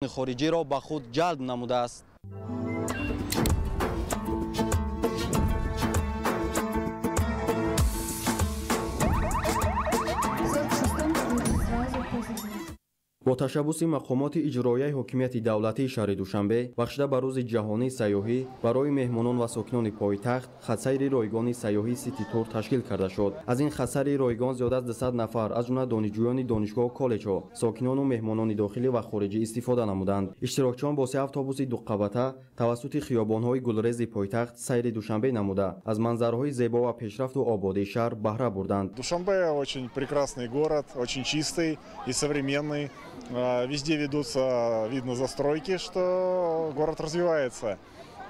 Хориҷиро ба худ ҷалб намудааст. Бо ташаббуси мақомоти иҷроияи ҳокимияти давлатии шаҳри Душанбе, бахшида ба рӯзи ҷаҳонии сайёҳӣ, барои меҳмонон ва сокинони пойтахт хатсайри ройгони сайёҳии Сити Тур ташкил карда шуд. Аз ин хатсайри ройгон зиёда аз 200 нафар, аз ҷумла донишҷӯёни донишгоҳу коллеҷҳо, сокинону меҳмонони дохилӣ ва хориҷӣ истифода намуданд. Иштирокчиён бо се автобуси дуқабата тавассути хиёбонҳои гулрези пойтахт сайри Душанбе намуда, аз манзараҳои зебо ва пешрафту ободии шаҳр баҳра бурданд. Душанбе очень прекрасный город, очень чистый и современный. Везде ведутся, видно, застройки, что город развивается.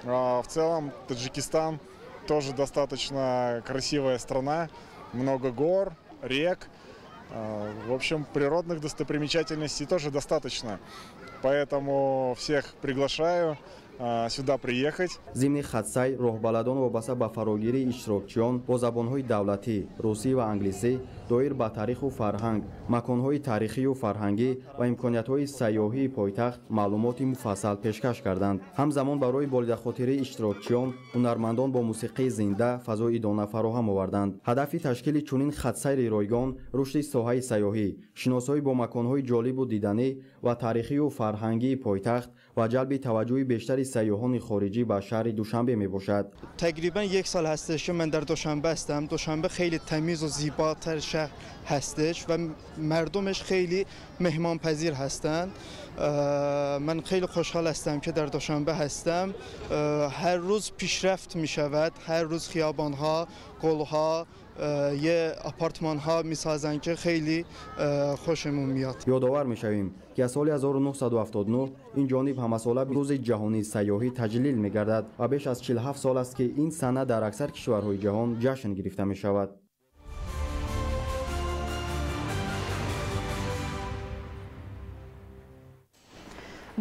В целом Таджикистан тоже достаточно красивая страна, много гор, рек. В общем, природных достопримечательностей тоже достаточно. Поэтому всех приглашаю сюда приехать. Зимни хатсайр роҳбаладон вобаста ба фарогирии иштирокчиён бо забонҳои давлатӣ, русӣ ва англисӣ, доир ба таъриху фарҳанг, маконҳои таърихию фарҳангӣ ва имкониятҳои сайёҳии пойтахт маълумоти муфассал пешкаш карданд. Ҳамзамон барои болидахотирии иштирокчиён ҳунармандон бо мусиқии зинда фазои идона фароҳам оварданд. Ҳадафи ташкили чунин хатсайри ройгон рушди соҳаи сайёҳӣ, шиносоӣ бо маконҳои ҷолибу диданӣ ва таърихию фарҳангии пойтахт ва ҷалби таваҷҷӯҳи бештари сайёҳони хориҷӣ ба шаҳри Душанбе мебошад. تقریبا یک سال هستش که من در دوشنبه هستم. دوشنبه خیلی تمیز و زیباتر شهر هستش و مردمش خیلی مهمانپذیر هستند. من خیلی خوشحال هستم که در دوشنبه هستم. هر روز پیشرفت می شود، هر روز خیابانها، گلها، یه آپارتمان ها می سازن که خیلی خوشمون میاد. Ёдовар мешавем, ки аз соли 1979 ин ҷониб ҳамасола рӯзи ҷаҳонии сайёҳӣ таҷлил мегардад ва беш аз 47 сол аст, ки ин сана дар аксар кишварҳои ҷаҳон ҷашн гирифта мешавад.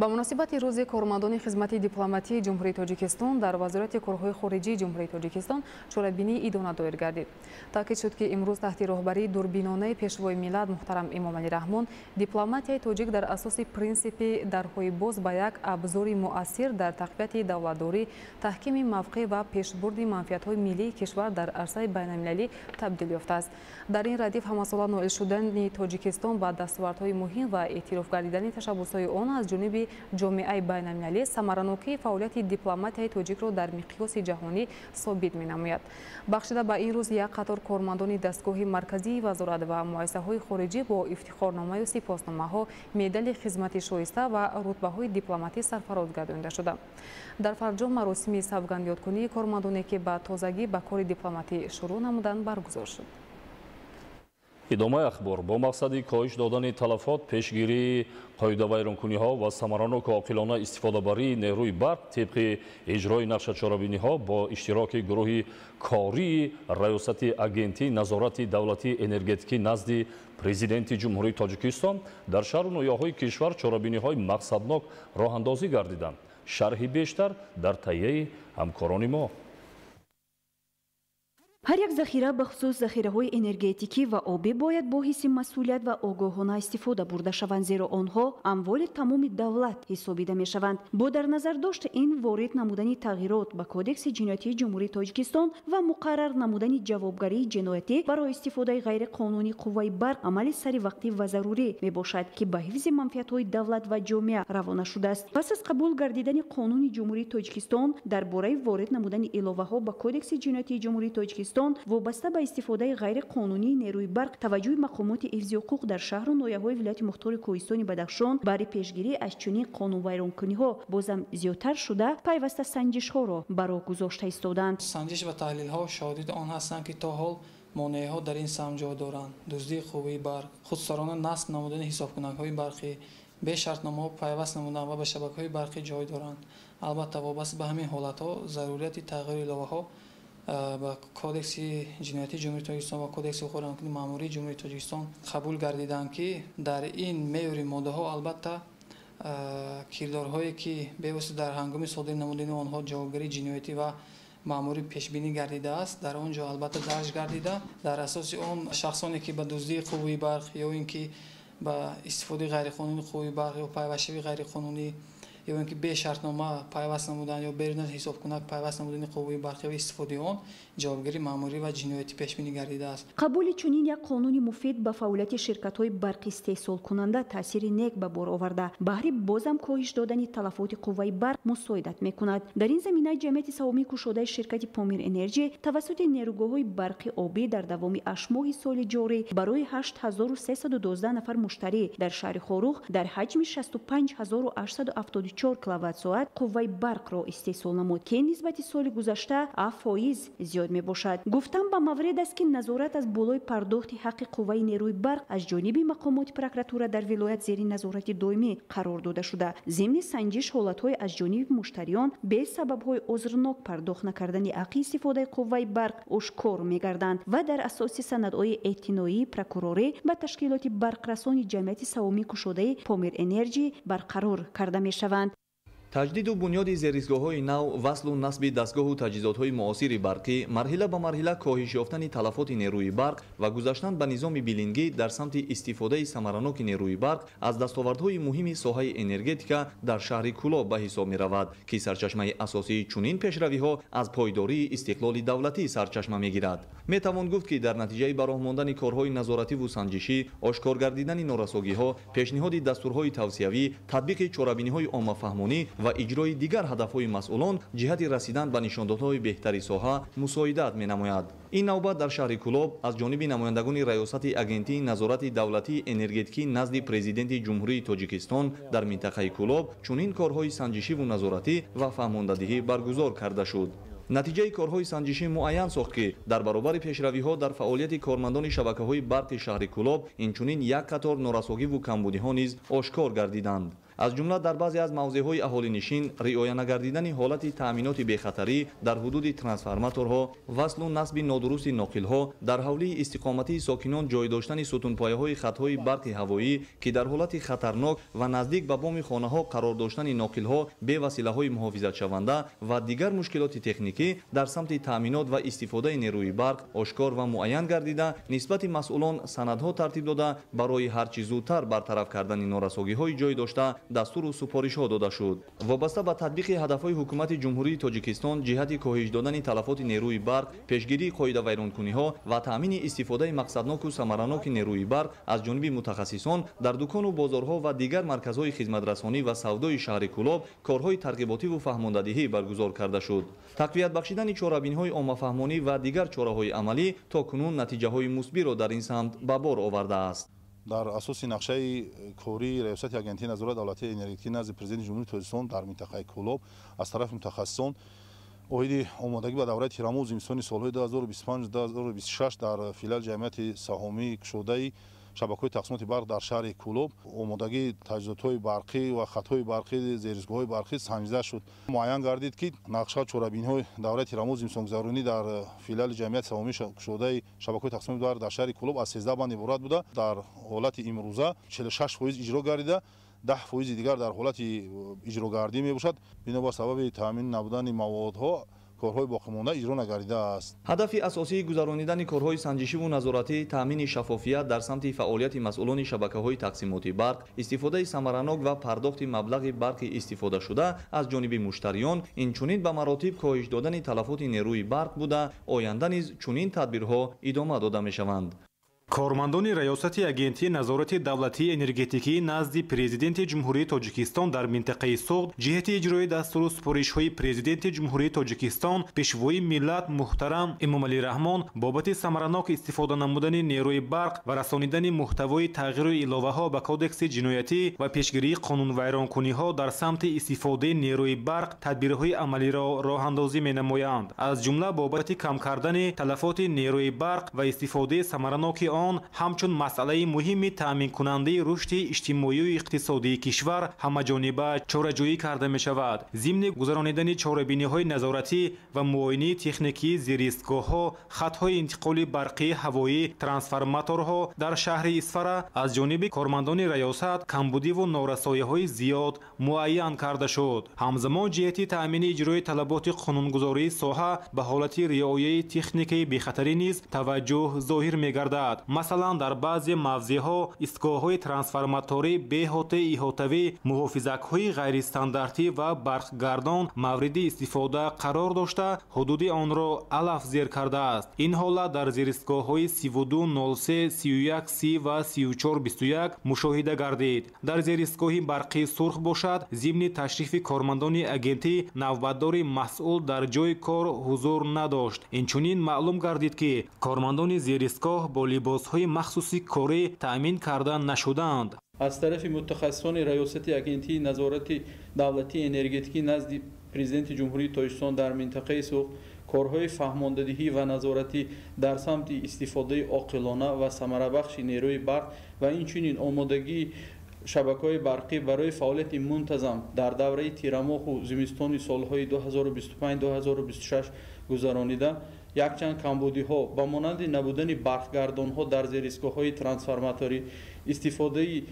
Ба муносибати рӯзи кормандони хизмати дипломатии Ҷумҳурии Тоҷикистон дар Вазорати корҳои хориҷии Ҷумҳурии Тоҷикистон чорабинии идона доир гардид. Таъкид шуд, ки имрӯз таҳти роҳбарии дурбинонаи Пешвои миллат муҳтарам Эмомалӣ Раҳмон дипломатияи тоҷик дар асоси принсипи дарҳои боз ба як абзори муассир дар тақвияти давлатдорӣ, таҳкими мавқеъ ва пешбурди манфиатҳои миллии кишвар дар арсаи байналмилалӣ табдил ёфтааст. Дар ин радиф ҳамасола ноил шудани Тоҷикистон ба дастовардҳои муҳим ва эътироф гардидани ташаббусҳои он аз ҷониби ҷомеаи байналмилалӣ самаранокии фаъолияти дипломатияи тоҷикро дар миқёси ҷаҳонӣ собит менамояд. Бахшида ба ин рӯз як қатор кормандони дастгоҳи марказии вазорат ва муассисаҳои хориҷӣ бо ифтихорномаю сипосномаҳо, медали хизмати шоиста ва рутбаҳои дипломатӣ сарфароз гардонида шуданд. Дар фарҷом маросими савгандёдкунии кормандоне, ки ба тозагӣ ба кори дипломатӣ шурӯъ намуданд, баргузор шуд. Идомаи ахбор. Бо мақсади коҳиш додани талафот, пешгирии қоидавайронкуниҳо ва самараноку оқилона истифодабарии нерӯи барқ тибқи иҷрои нақшачорабиниҳо бо иштироки гурӯҳи кории Раёсати Агентии назорати давлатии энергетикӣ назди Президенти Ҷумҳурии Тоҷикистон дар шаҳру ноҳияҳои кишвар чорабиниҳои мақсаднок роҳандозӣ гардиданд. Шарҳи бештар дар таҳияи ҳамкорони мо. Ҳар як захира, бахусус захираҳои энергетикӣ ва обӣ, бояд бо ҳисси масъулият ва огоҳона истифода бурда шаванд, зеро онҳо амволи тамоми давлат ҳисобида мешаванд. Бо дар назар дошт ин, ворид намудани тағйирот ба Кодекси ҷиноятии Ҷумҳурии Тоҷикистон ва муқаррар намудани ҷавобгарии ҷиноятӣ барои истифодаи ғайриқонунии қувваи барқ амали саривақтӣ ва зарурӣ мебошад, ки ба ҳифзи манфиатҳои давлат ва ҷомеа равона шудааст. Пас аз қабул гардидани Қонуни Ҷумҳурии Тоҷикистон дар бораи ворид намудани иловаҳо ба Кодекси ҷиноятии Ҷумҳурии Тоҷикистон вобаста ба истифодаи ғайриқонунии нерӯи барқ, таваҷҷӯҳи мақомоти ҳифзи ҳуқуқ дар шаҳру ноҳияҳои вилояти мухтори Кӯҳистони Бадахшон барои пешгирӣ аз чунин қонунвайронкуниҳо бозам зиёдтар шуда, пайваста санҷишҳоро ба роҳ гузошта истоданд. Санҷиш ва таҳлилҳо шоҳиди он ҳастанд, ки то ҳол монеаҳо дар ин самт ҷой доранд. Дуздии қувваи барқ, худсарона насб намудани ҳисобкунакҳои барқӣ, бешартномаҳо пайваст намудан ва ба шабакаҳои барқӣ ҷой доранд. Албатта, вобаста ба ҳамин ҳолатҳо зарурияти тағйири иловаҳо ба Кодекси ҷиноятии Ҷумҳурии Тоҷикистон ва Кодекси ҳуқуқвайронкунии маъмурии Ҷумҳурии Тоҷикистон қабул гардиданд, ки дар ин меъёри моддаҳо албатта кирдорҳое, ки бевосита дар ҳангоми содир намудани онҳо ҷавобгарии ҷиноятӣ ва маъмурӣ пешбинӣ гардидааст, дар он ҷо албатта дарҷ гардида, дар асоси он шахсоне, ки ба дуздии қувваи барқ ё ин ки Ба истифодаи ғайриқонунии қувваи барқ ё пайвастшавии ғайриқонунӣ ё ин ки бе шартнома пайваст намудан ё берун аз ҳисобкунак пайваст намудани қувваи барқӣ ва истифодаи он ҷавобгарии маъмурӣ ва ҷиноятӣ пешбинӣ гардидааст. Қабули чунин як қонуни муфид ба фаъолияти ширкатҳои барқи истеҳсолкунанда таъсири нек ба бор оварда, баҳри бозам коҳиш додани талафоти қувваи барқ мусоидат мекунад. Дар ин замина ҷамъияти саҳомии кушодаи ширкати Помир Энерҷи тавассути нерӯгоҳҳои барқи обӣ дар давоми 8 моҳи соли ҷорӣ барои 8312 нафар муштарӣ дар шаҳри Хоруғ дар ҳаҷми 65874 киловатт-соат қувваи барқро истеҳсол намуд, ки нисбати соли гузашта 7% зиёд мебошад. Гуфтан ба маврид аст, ки назорат аз болои пардохти ҳаққи қувваи нерӯи барқ аз ҷониби мақомоти прокуратура дар вилоят зери назорати доимӣ қарор дода шуда, зимни санҷиш ҳолатҳои аз ҷониби муштариён бе сабабҳои озрнок пардохт накардани ҳаққи истифодаи қувваи барқ ошкор мегарданд ва дар асоси санадҳои эътиноии прокурорӣ ба ташкилоти барқрасони ҷамъияти саҳомии кушодаи Помир Энерҷи барқарор карда мешаванд. Таҷдиду бунёди зеристгоҳҳои нав, васлу насби дастгоҳу таҷҳизотҳои муосири барқӣ, марҳила ба марҳила коҳиш ёфтани талафоти нерӯи барқ ва гузаштан ба низоми билингӣ дар самти истифодаи самараноки нерӯи барқ аз дастовардҳои муҳими соҳаи энергетика дар шаҳри Кӯлоб ба ҳисоб меравад, ки сарчашмаи асосии чунин пешравиҳо аз пойдории истиқлоли давлатӣ сарчашма мегирад. Метавон гуфт, ки дар натиҷаи ба роҳ мондани корҳои назоративу санҷишӣ, ошкор гардидани норасогиҳо, пешниҳоди дастурҳои тавсиявӣ, татбиқи чорабиниҳои оммафаҳмонӣ ва иҷрои дигар ҳадафҳои масъулон ҷиҳати расидан ба нишондодҳои беҳтари соҳа мусоидат менамояд. Ин навбат дар шаҳри Кӯлоб аз ҷониби намояндагони Раёсати Агентии назорати давлатии энергетикӣ назди Президенти Ҷумҳурии Тоҷикистон дар минтақаи Кӯлоб чунин корҳои санҷишиву назоратӣ ва фаҳмондадиҳӣ баргузор карда шуд. Натиҷаи корҳои санҷишӣ муайян сохт, ки дар баробари пешравиҳо дар фаъолияти кормандони шабакаҳои барқи шаҳри Кӯлоб инчунин як қатор норасогиву камбудиҳо низ ошкор гардиданд. Аз ҷумла дар баъзе аз мавзеъҳои аҳолинишин риоя нагардидани ҳолати таъминоти бехатарӣ дар ҳудуди трансформаторҳо, васлу насби нодурусти ноқилҳо, дар ҳавлии истиқоматии сокинон ҷой доштани сутунпояҳои хатҳои барқи ҳавоӣ, ки дар ҳолати хатарнок ва наздик ба боми хонаҳо қарор доштани ноқилҳо бе василаҳои муҳофизатшаванда ва дигар мушкилоти техникӣ дар самти таъминот ва истифодаи нерӯи барқ ошкор ва муайян гардида, нисбати масъулон санадҳо тартиб дода, барои ҳарчи зудтар бартараф кардани норасогиҳои ҷой дошта дастуру супоришҳо дода шуд. Вобаста ба татбиқи ҳадафҳои ҳукумати Ҷумҳурии Тоҷикистон ҷиҳати коҳиш додани талафоти нерӯи барқ, пешгирии қоидавайронкуниҳо ва таъмини истифодаи мақсадноку самараноки нерӯи барқ аз ҷониби мутахассисон дар дукону бозорҳо ва дигар марказҳои хизматрасонӣ ва савдои шаҳри Кӯлоб корҳои тарғиботиву фаҳмондадиҳӣ баргузор карда шуд. Тақвият бахшидани чорабиниҳои оммафаҳмонӣ ва дигар чораҳои амалӣ то кунун натиҷаҳои мусбиро дар ин самт ба бор овардааст. Дар асоси нақшаи кории Раёсати Агентии назорати давлатии энергетикӣ назди Президенти Ҷумҳурии Тоҷикистон дар минтақаи Кӯлоб аз тарафи мутахассисон оиди омодагӣ ба давраи тирамоҳу зимистони солҳои 2025-2026 дар филиали ҷамъияти саҳомии кушодаи шабакаҳои тақсимоти барқ дар шаҳри Кӯлоб омодагии таҷҳизотҳои барқӣ ва хатҳои барқӣ, зеристгоҳҳои барқӣ санҷида шуд. Муайян гардид, ки нақша чорабиниҳои давраи тирамоҳу зимистонгузаронӣ дар филиали ҷамъияти саҳомии кушодаи шабакаҳои тақсимоти барқ дар шаҳри Кӯлоб аз 13 банд иборат буда, дар ҳолати имрӯза 46% иҷро гардида, 10% дигар дар ҳолати иҷрогардӣ мебошад. Бинобар сабаби таъмин набудани маводҳо корҳои боқимонда иҷро нагардидааст. Ҳадафи асосии гузаронидани корҳои санҷишиву назоратӣ таъмини шаффофият дар самти фаъолияти масъулони шабакаҳои тақсимоти барқ, истифодаи самаранок ва пардохти маблағи барқи истифодашуда аз ҷониби муштариён, инчунин ба маротиб коҳиш додани талафоти нерӯи барқ буда, оянда низ чунин тадбирҳо идома дода мешаванд. Кормандони Раёсати Агентии назорати давлатии энергетикӣ назди Президенти Ҷумҳурии Тоҷикистон дар минтақаи Суғд ҷиҳати иҷрои дастуру супоришҳои Президенти Ҷумҳурии Тоҷикистон, Пешвои миллат муҳтарам Эмомалӣ Раҳмон бобати самаранок истифода намудани нерӯи барқ ва расонидани муҳтавои тағйиру иловаҳо ба Кодекси ҷиноятӣ ва пешгирии қонунвайронкуниҳо дар самти истифодаи нерӯи барқ тадбирҳои амалиро роҳандозӣ менамоянд. Аз ҷумла бобати кам кардани талафоти нерӯи барқ ва истифодаи самараноки он ҳамчун масъалаи муҳими таъминкунандаи рушди иҷтимоию иқтисодии кишвар ҳамаҷониба чораҷӯӣ карда мешавад. Зимни гузаронидани чорабиниҳои назоратӣ ва муоинаи техникии зеристгоҳҳо, хатҳои интиқоли барқии ҳавоӣ, трансформаторҳо дар шаҳри Исфара аз ҷониби кормандони раёсат камбудиву норасоиҳои зиёд муайян карда шуд. Ҳамзамон ҷиҳати таъмини иҷрои талаботи қонунгузории соҳа ба ҳолати риояи техникаи бехатарӣ низ таваҷҷӯҳ зоҳир мегардад. Масалан, дар баъзе мавзеъҳо истгоҳҳои трансформаторӣ, беҳотаи иҳотавӣ, муҳофизакҳои ғайристандартӣ ва барқгардон мавриди истифода қарор дошта, ҳудуди онро алаф зер кардааст. Ин ҳолат дар зеристгоҳҳои 3203, 3130 ва 3421 мушоҳида гардид. Дар зеристгоҳи барқии Сурх бошад, зимни ташрифи кормандони агентӣ навбатдори масъул дар ҷойи кор ҳузур надошт. Инчунин маълум гардид, ки кормандони зеристгоҳ бо либосҳои махсуси корӣ таъмин карда нашудаанд. Аз тарафи мутахассисони Раёсати Агентии назорати давлатии энергетикӣ назди Президенти Ҷумҳурии Тоҷикистон дар минтақаи Суғд корҳои фаҳмондадиҳӣ ва назоратӣ дар самти истифодаи оқилона ва самарабахши нерӯи барқ ва инчунин омодагии шабакаҳои барқӣ барои фаъолияти мунтазам дар давраи тирамоҳу зимистони солҳои 2025-2026 гузаронида, якчанд камбудиҳо ба монанди набудани барқгардонҳо дар зеристгоҳҳои трансформаторӣ, истифодаи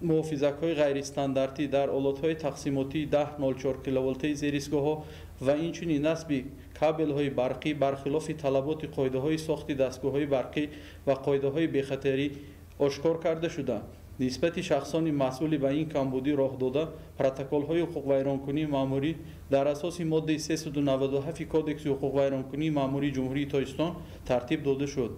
муҳофизакҳои ғайристандартӣ дар олотҳои тақсимотии 10,04 киловолтаи зеристгоҳҳо ва инчунин насби кабелҳои барқӣ бархилофи талаботи қоидаҳои сохти дастгоҳҳои барқӣ ва қоидаҳои бехатарӣ ошкор карда шуда, нисбати шахсони масъули ба ин камбудӣ роҳ дода, протоколҳои ҳуқуқвайронкунии маъмурӣ дар асоси моддаи 397 Кодекси ҳуқуқвайронкунии маъмурии Ҷумҳурии Тоҷикистон тартиб дода шуд.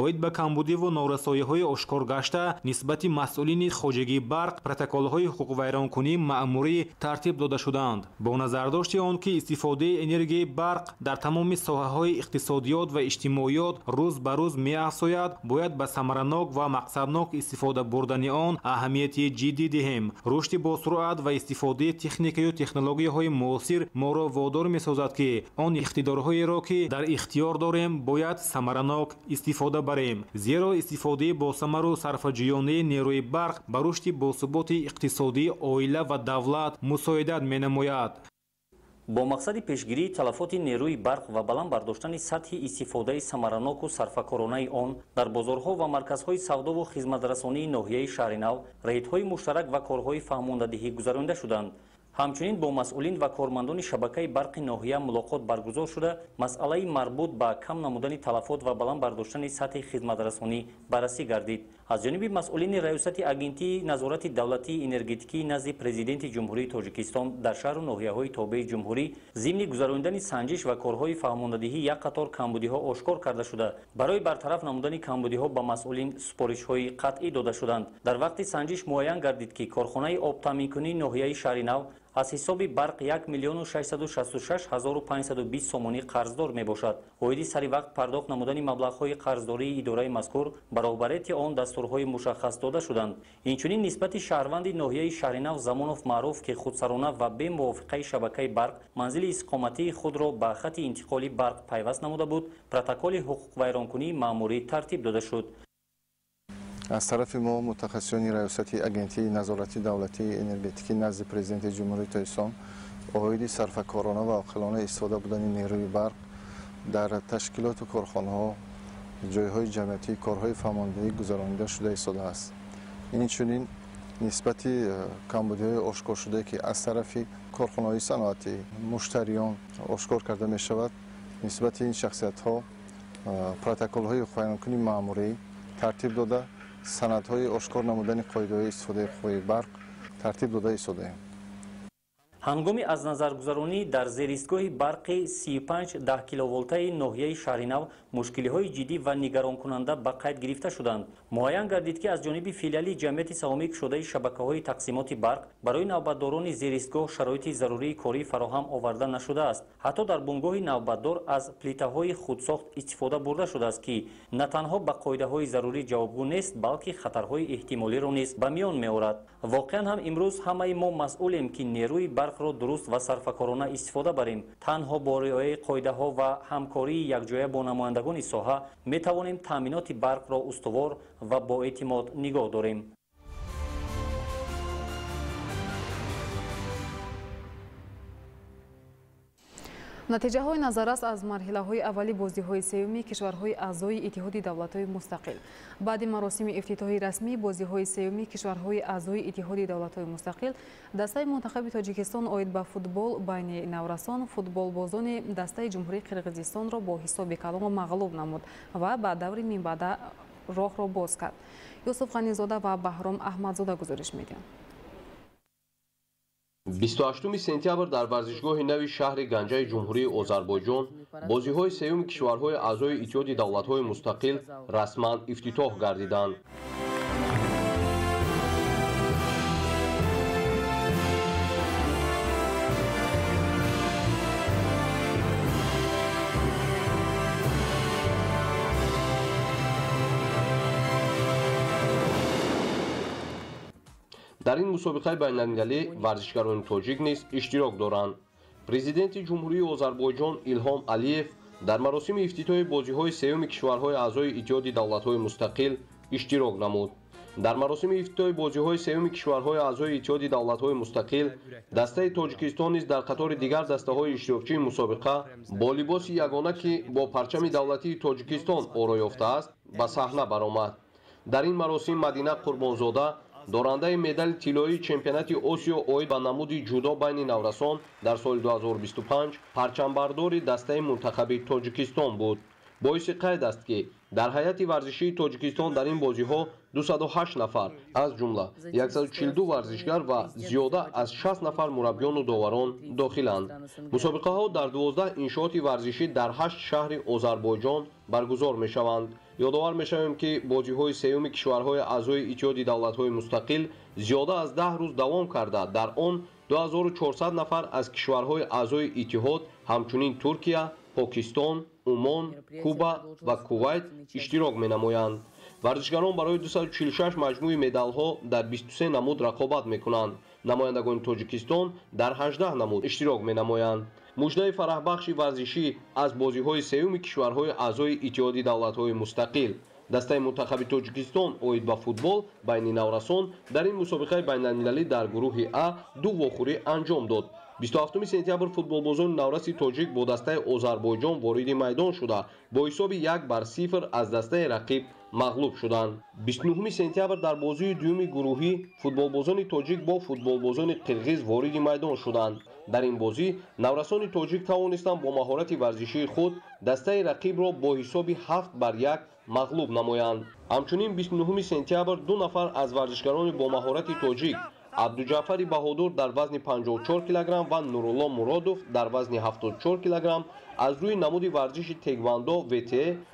Оид ба камбудиву норасоиҳои ошкор гашта нисбати масъулини хоҷагии барқ протоколҳои ҳуқуқвайронкунии маъмурӣ тартиб дода шуданд. Бо назардошти он ки истифодаи энергияи барқ дар тамоми соҳаҳои иқтисодиёт ва иҷтимоиёт рӯз ба рӯз меафзояд, бояд ба самаранок ва мақсаднок истифода бурдани он аҳамияти ҷиддӣ диҳем. Рушди босуръат ва истифодаи техникаю технологияҳои муосир моро водор месозад, ки он иқтидорҳоеро, ки дар ихтиёр дорем, бояд самаранок истифода барем. Зеро истифодаи босамару сарфаҷӯёнаи нерӯи барқ ба рушди босуботи иқтисодии оила ва давлат мусоидат менамояд. Бо мақсади пешгирии талафоти нерӯи барқ ва баланд бардоштани сатҳи истифодаи самараноку сарфакоронаи он дар бозорҳо ва марказҳои савдову хизматрасонии ноҳияи Шаҳринав рейдҳои муштарак ва корҳои фаҳмондадиҳӣ гузаронида шуданд. Ҳамчунин бо масъулин ва кормандони шабакаи барқи ноҳия мулоқот баргузор шуда, масъалаи марбут ба кам намудани талафот ва баланд бардоштани сатҳи хизматрасонӣ баррасӣ гардид. Аз ҷониби масъулини Раёсати Агентии назорати давлатии энергетикии назди Президенти Ҷумҳурии Тоҷикистон дар шаҳру ноҳияҳои тобеи ҷумҳурӣ зимни гузаронидани санҷиш ва корҳои фаҳмондадиҳӣ як қатор камбудиҳо ошкор карда шуда, барои бартараф намудани камбудиҳо ба масъулин супоришҳои қатъӣ дода шуданд. Дар вақти санҷиш муайян гардид, ки корхонаи обтаъминкунии ноҳияи Шаҳринав аз ҳисоби барқ 1 666 520 сомонӣ қарздор мебошад. Оиди сари вақт пардохт намудани маблағҳои қарздории идораи мазкур баробарияти он дастурҳои мушаххас дода шуданд. Инчунин нисбати шаҳрванди ноҳияи Шаҳринав Замонов Маъруф, ки худсарона ва бемувофиқаи шабакаи барқ манзили истиқоматии худро ба хати интиқоли барқ пайваст намуда буд, протоколи ҳуқуқвайронкунии маъмурӣ тартиб дода шуд. Аз тарафи мо мутахассисони Раёсати Агентии назорати давлатии энергетикӣ назди Президенти Ҷумҳурии Тоҷикистон оиди сарфакорона ва оқилона истифода будани нерӯи барқ дар ташкилоту корхонаҳо, ҷойҳои ҷамъиятӣ корҳои фаҳмондиҳӣ гузаронида шуда истодааст. Инчунин нисбати камбудиҳои ошкоршудае, ки аз тарафи корхонаҳои саноатӣ, муштариён ошкор карда мешавад, нисбати ин шахсиятҳо протоколҳои ҳуқуқвайронкунии маъмурӣ тартиб дода, санадҳои ошкор намудани қоидаҳои истифодаи қувваи барқ тартиб дода истодаем. Ҳангоми аз назаргузаронӣ дар зеристгоҳи барқи 35-10 киловолтаи ноҳияи Шаҳринав мушкилиҳои ҷиддӣ ва нигаронкунанда ба қайд гирифта шуданд. Муайян гардид, ки аз ҷониби филиали ҷамъияти саҳомӣ кушодаи шабакаҳои тақсимоти барқ барои навбатдорони зеристгоҳ шароити зарурии корӣ фароҳам оварда нашудааст. Ҳатто дар бунгоҳи навбатдор аз плитаҳои худсохт истифода бурда шудааст, ки на танҳо ба қоидаҳои зарурӣ ҷавобгӯ нест, балки хатарҳои эҳтимолиро низ ба миён меорад. Воқеан ҳам имрӯз ҳамаи мо масъулем, ки нерӯи барқро дуруст ва сарфакорона истифода барем. Танҳо бо риояи қоидаҳо ва ҳамкории якҷоя бо намояндагони соҳа метавонем таъминоти барқро устувор ва боэътимод нигоҳ дорем. Натиҷаҳои назаррас аз марҳилаҳои аввали бозиҳои сеюми кишварҳои аъзои Иттиҳоди давлатҳои мустақил. Баъди маросими ифтитоҳи расмии бозиҳои сеюми кишварҳои аъзои Иттиҳоди давлатҳои мустақил, дастаи мунтахаби Тоҷикистон оид ба футбол байни наврасон футболбозони дастаи Ҷумҳурии Қирғизистонро бо ҳисоби калон мағлуб намуд ва ба даври минбаъда роҳро боз кард. Юсуф Ғанизода ва Баҳром Аҳмадзода гузориш медиҳанд. 28 сентябр дар варзишгоҳи нави шаҳри Ганҷаи Ҷумҳурии Озарбойҷон бозиҳои сеюми кишварҳои аъзои Иттиҳоди давлатҳои мустақил расман ифтитоҳ гардиданд. Дар ин мусобиқаи байналмилалӣ варзишгарони тоҷик низ иштирок доранд. Президенти Ҷумҳурии Озарбойҷон Илҳом Алиев дар маросими ифтитоҳи бозиҳои сеюми кишварҳои аъзои Иттиҳоди давлатҳои мустақил иштирок намуд. Дар маросими ифтитоҳи бозиҳои сеюми кишварҳои аъзои Иттиҳоди давлатҳои мустақил дастаи Тоҷикистон низ дар қатори дигар дастаҳои иштирокчии мусобиқа бо либоси ягона, ки бо парчами давлатии Тоҷикистон оро ёфтааст, ба саҳна баромад. Дар ин маросим Мадина Қурбонзода, дорандаи медали тиллоии чемпионати Осиё оид ба намуди ҷудо байни наврасон дар соли 2025, парчамбардори дастаи мунтахаби Тоҷикистон буд. Боиси қайд аст, ки дар ҳайати варзишии Тоҷикистон дар ин бозиҳо 208 нафар, аз ҷумла 142 варзишгар ва зиёда аз 60 нафар мураббиёну доварон дохиланд. Мусобиқаҳо дар 12 иншооти варзишӣ дар 8 шаҳри Озарбойҷон баргузор мешаванд. Ёдовар мешавем, ки бозиҳои сеюми кишварҳои аъзои Иттиҳоди давлатҳои мустақил зиёда аз 10 рӯз давом карда, дар он 2400 нафар аз кишварҳои аъзои иттиҳод, ҳамчунин Туркия, Покистон, Умон, Куба ва Кувайт иштирок менамоянд. Варзишгарон барои 246 маҷмӯи медалҳо дар 23 намуд рақобат мекунанд. Намояндагони Тоҷикистон дар 18 намуд иштирок менамоянд. Муждаи фараҳбахши варзишӣ аз бозиҳои сеюми кишварҳои аъзои Иттиҳоди давлатҳои мустақил. Дастаи мунтахаби Тоҷикистон оид ба футбол байни наврасон дар ин мусобиқаи байналмилалӣ дар гурӯҳи А ду вохӯрӣ анҷом дод. 27 сентябр футболбозони навраси тоҷик бо дастаи Озарбойҷон вориди майдон шуда, бо ҳисоби 1-0 аз дастаи рақиб мағлуб шуданд. 29 сентябр дар бозии дуюми гурӯҳӣ футболбозони тоҷик бо футболбозони қирғиз вориди майдон шуданд. Дар ин бозӣ наврасони тоҷик тавонистанд бо маҳорати варзишии худ дастаи рақибро бо ҳисоби 7-1 мағлуб намоянд. Ҳамчунин 29 сентябр ду нафар аз варзишгарони бо маҳорати тоҷик, Абдуҷаъфари Баҳодур дар вазни 54 килограмм ва Нурулло Муродов дар вазни 74 килограмм аз рӯи намуди варзиши теквандо ВТ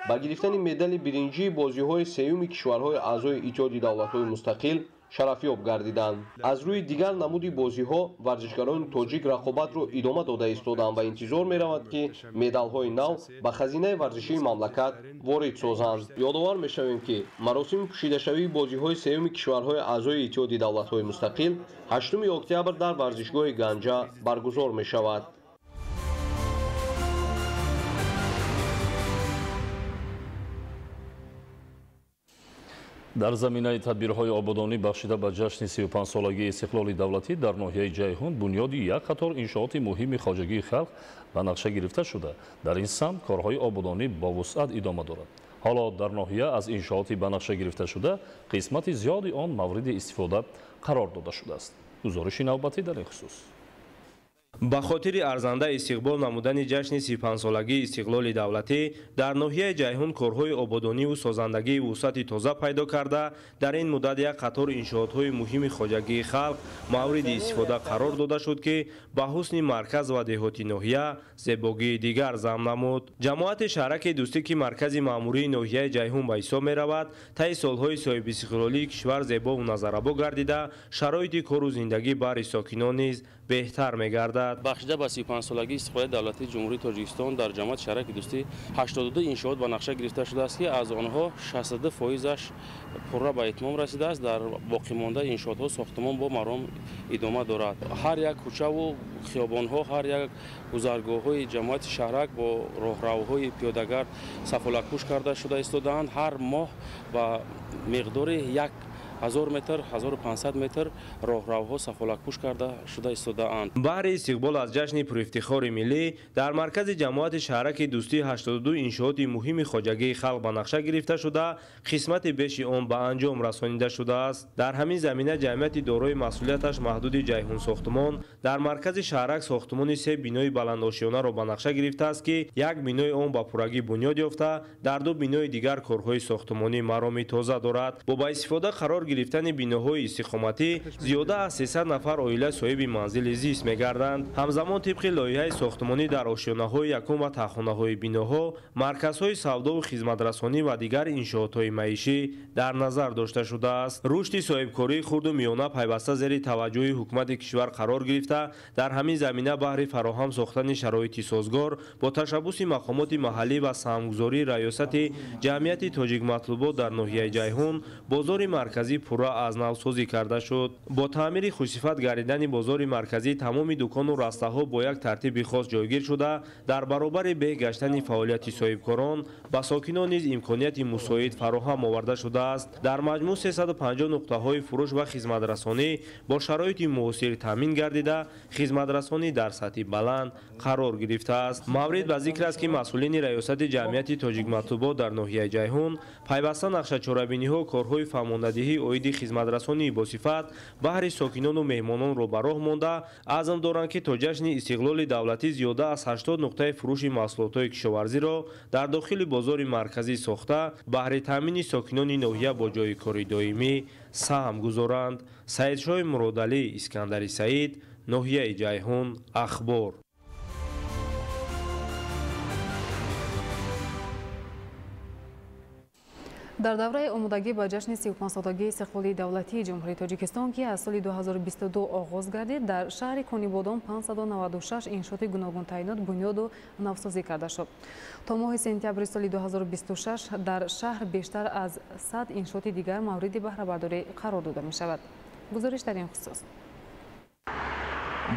ба гирифтани медали биринҷии бозиҳои сеюми кишварҳои аъзои Иттиҳоди давлатҳои мустақил шарафёб гардиданд. Аз рӯи дигар намуди бозиҳо варзишгарони тоҷик рақобатро идома дода истоданд ва интизор меравад, ки медалҳои нав ба хазинаи варзишии мамлакат ворид созанд. Ёдовар мешавем, ки маросими пӯшидашавии бозиҳои сеюми кишварҳои аъзои Иттиҳоди давлатҳои мустақил 8 октябр дар варзишгоҳи Ганҷа баргузор мешавад. Дар заминаи тадбирҳои ободонӣ бахшида ба ҷашни 35-солагии истиқлоли давлатӣ дар ноҳияи Ҷайҳун бунёди як қатор иншооти муҳими хоҷагии халқ ба нақша гирифта шуда, дар ин самт корҳои ободонӣ бо вусъат идома дорад. Ҳоло дар ноҳия аз иншооти ба нақша гирифта шуда қисмати зиёди он мавриди истифода қарор дода шудааст. Гузориши навбатӣ дар ин хусус. Ба хотири арзанда истиқбол намудани ҷашни 35-солагии истиқлоли давлатӣ дар ноҳияи Ҷайҳун корҳои ободониву созандагии вусъати тоза пайдо карда, дар ин муддат як қатор иншоотҳои муҳими хоҷагии халқ мавриди истифода қарор дода шуд, ки ба ҳусни марказ ва деҳоти ноҳия зебогии дигар зам намуд. Ҷамоати шаҳраки Дӯстӣ, ки маркази маъмурии ноҳияи Ҷайҳун ба ҳисоб меравад, таи солҳои соҳибистиқлолии кишвар зебову назаррабо гардида, шароити кору зиндагӣ бари сокинон низ беҳтар мегардад. Бахшида ба 35-солагии истиқлоли давлатии Ҷумҳурии Тоҷикистон дар ҷамоати шаҳраки Дӯстӣ 82 иншоот ба нақша гирифта шудааст, ки аз онҳо 62%-аш пурра ба итмом расидааст. Дар боқимондаи иншоотҳо сохтмон бо маром идома дорад. Ҳар як кӯчаву хиёбонҳо, ҳар як гузаргоҳҳои ҷамоати шаҳрак бо роҳравҳои пиёдагард сафолакпӯш карда шуда истодаанд. Ҳар моҳ ба миқдори як 1000 метр, 1500 метр роҳравҳо сафолакпӯш карда шуда истодаанд. Баҳри истиқбол аз ҷашни пурэфтихори миллӣ дар маркази ҷамоати шаҳраки Дӯстӣ 82 иншооти муҳими хоҷагии халқ ба нақша гирифта шуда, қисмати беши он ба анҷом расонида шудааст. Дар ҳамин замина ҷамъияти дорои масъулияташ маҳдуди Ҷайҳун сохтмон дар маркази шаҳрак сохтмони 3 бинои баландошёнаро ба нақша гирифтааст, ки як бинои он ба пуррагӣ бунёд ёфта, дар 2 бинои дигар корҳои сохтмонӣ мароми тоза дорад. Бо ба истифода қарор гирифтани биноҳои истиқоматӣ зиёда аз 300 нафар оила соҳиби манзили зист мегарданд. Ҳамзамон тибқи лоиҳаи сохтмонӣ дар ошёнаҳои якум ва таҳхонаҳои биноҳо, марказҳои савдову хизматрасонӣ ва дигар иншоотҳои маишӣ дар назар дошта шудааст. Рушди соҳибкории хурду миёна пайваста зери таваҷҷӯҳи ҳукумати кишвар қарор гирифта, дар ҳамин замина баҳри фароҳам сохтани шароити созгор бо ташаббуси мақомоти маҳаллӣ ва саҳмгузории раёсати ҷамъияти Тоҷикматлубот дар ноҳияи Ҷайҳун бозори марказӣ пурра аз навсозӣ карда шуд. Бо таъмири хушсифат гардидани бозори марказӣ тамоми дукону растаҳо бо як тартиби хос ҷойгир шуда, дар баробари беҳ гаштани фаъолияти соҳибкорон ба сокинон низ имконияти мусоид фароҳам оварда шудааст. Дар маҷмӯъ 350 нуқтаҳои фурӯш ва хизматрасонӣ бо шароити муосир таъмин гардида, хизматрасонӣ дар сатҳи баланд қарор гирифтааст. Маврид ба зикр аст, ки масъулини раёсати ҷамъияти Тоҷикматлубот дар ноҳияи Ҷайҳун пайваста нақшачорабиниҳо, корҳои фаҳмондадиҳӣ оиди хизматрасонии босифат баҳри сокинону меҳмононро ба роҳ монда, азм доранд, ки то ҷашни истиқлоли давлатӣ зиёда аз 80 нуқтаи фурӯши маҳсулотҳои кишоварзиро дар дохили бозори марказӣ сохта, баҳри таъмини сокинони ноҳия бо ҷойи кори доимӣ саҳм гузоранд. Саидшоҳи Муродалӣ, Искандари Саид, ноҳияи Ҷайҳун, Ахбор. Дар давраи омодагӣ ба ҷашни 35-солагии истиқлоли давлатии Ҷумҳурии Тоҷикистон, ки аз соли 2022 оғоз гардид, дар шаҳри Конибодом 596 иншооти гуногунтаъинот бунёду навсозӣ карда шуд. То моҳи сентябри соли 2026 дар шаҳр бештар аз 100 иншооти дигар мавриди баҳрабардорӣ қарор дода мешавад. Гузориш дар ин хусус.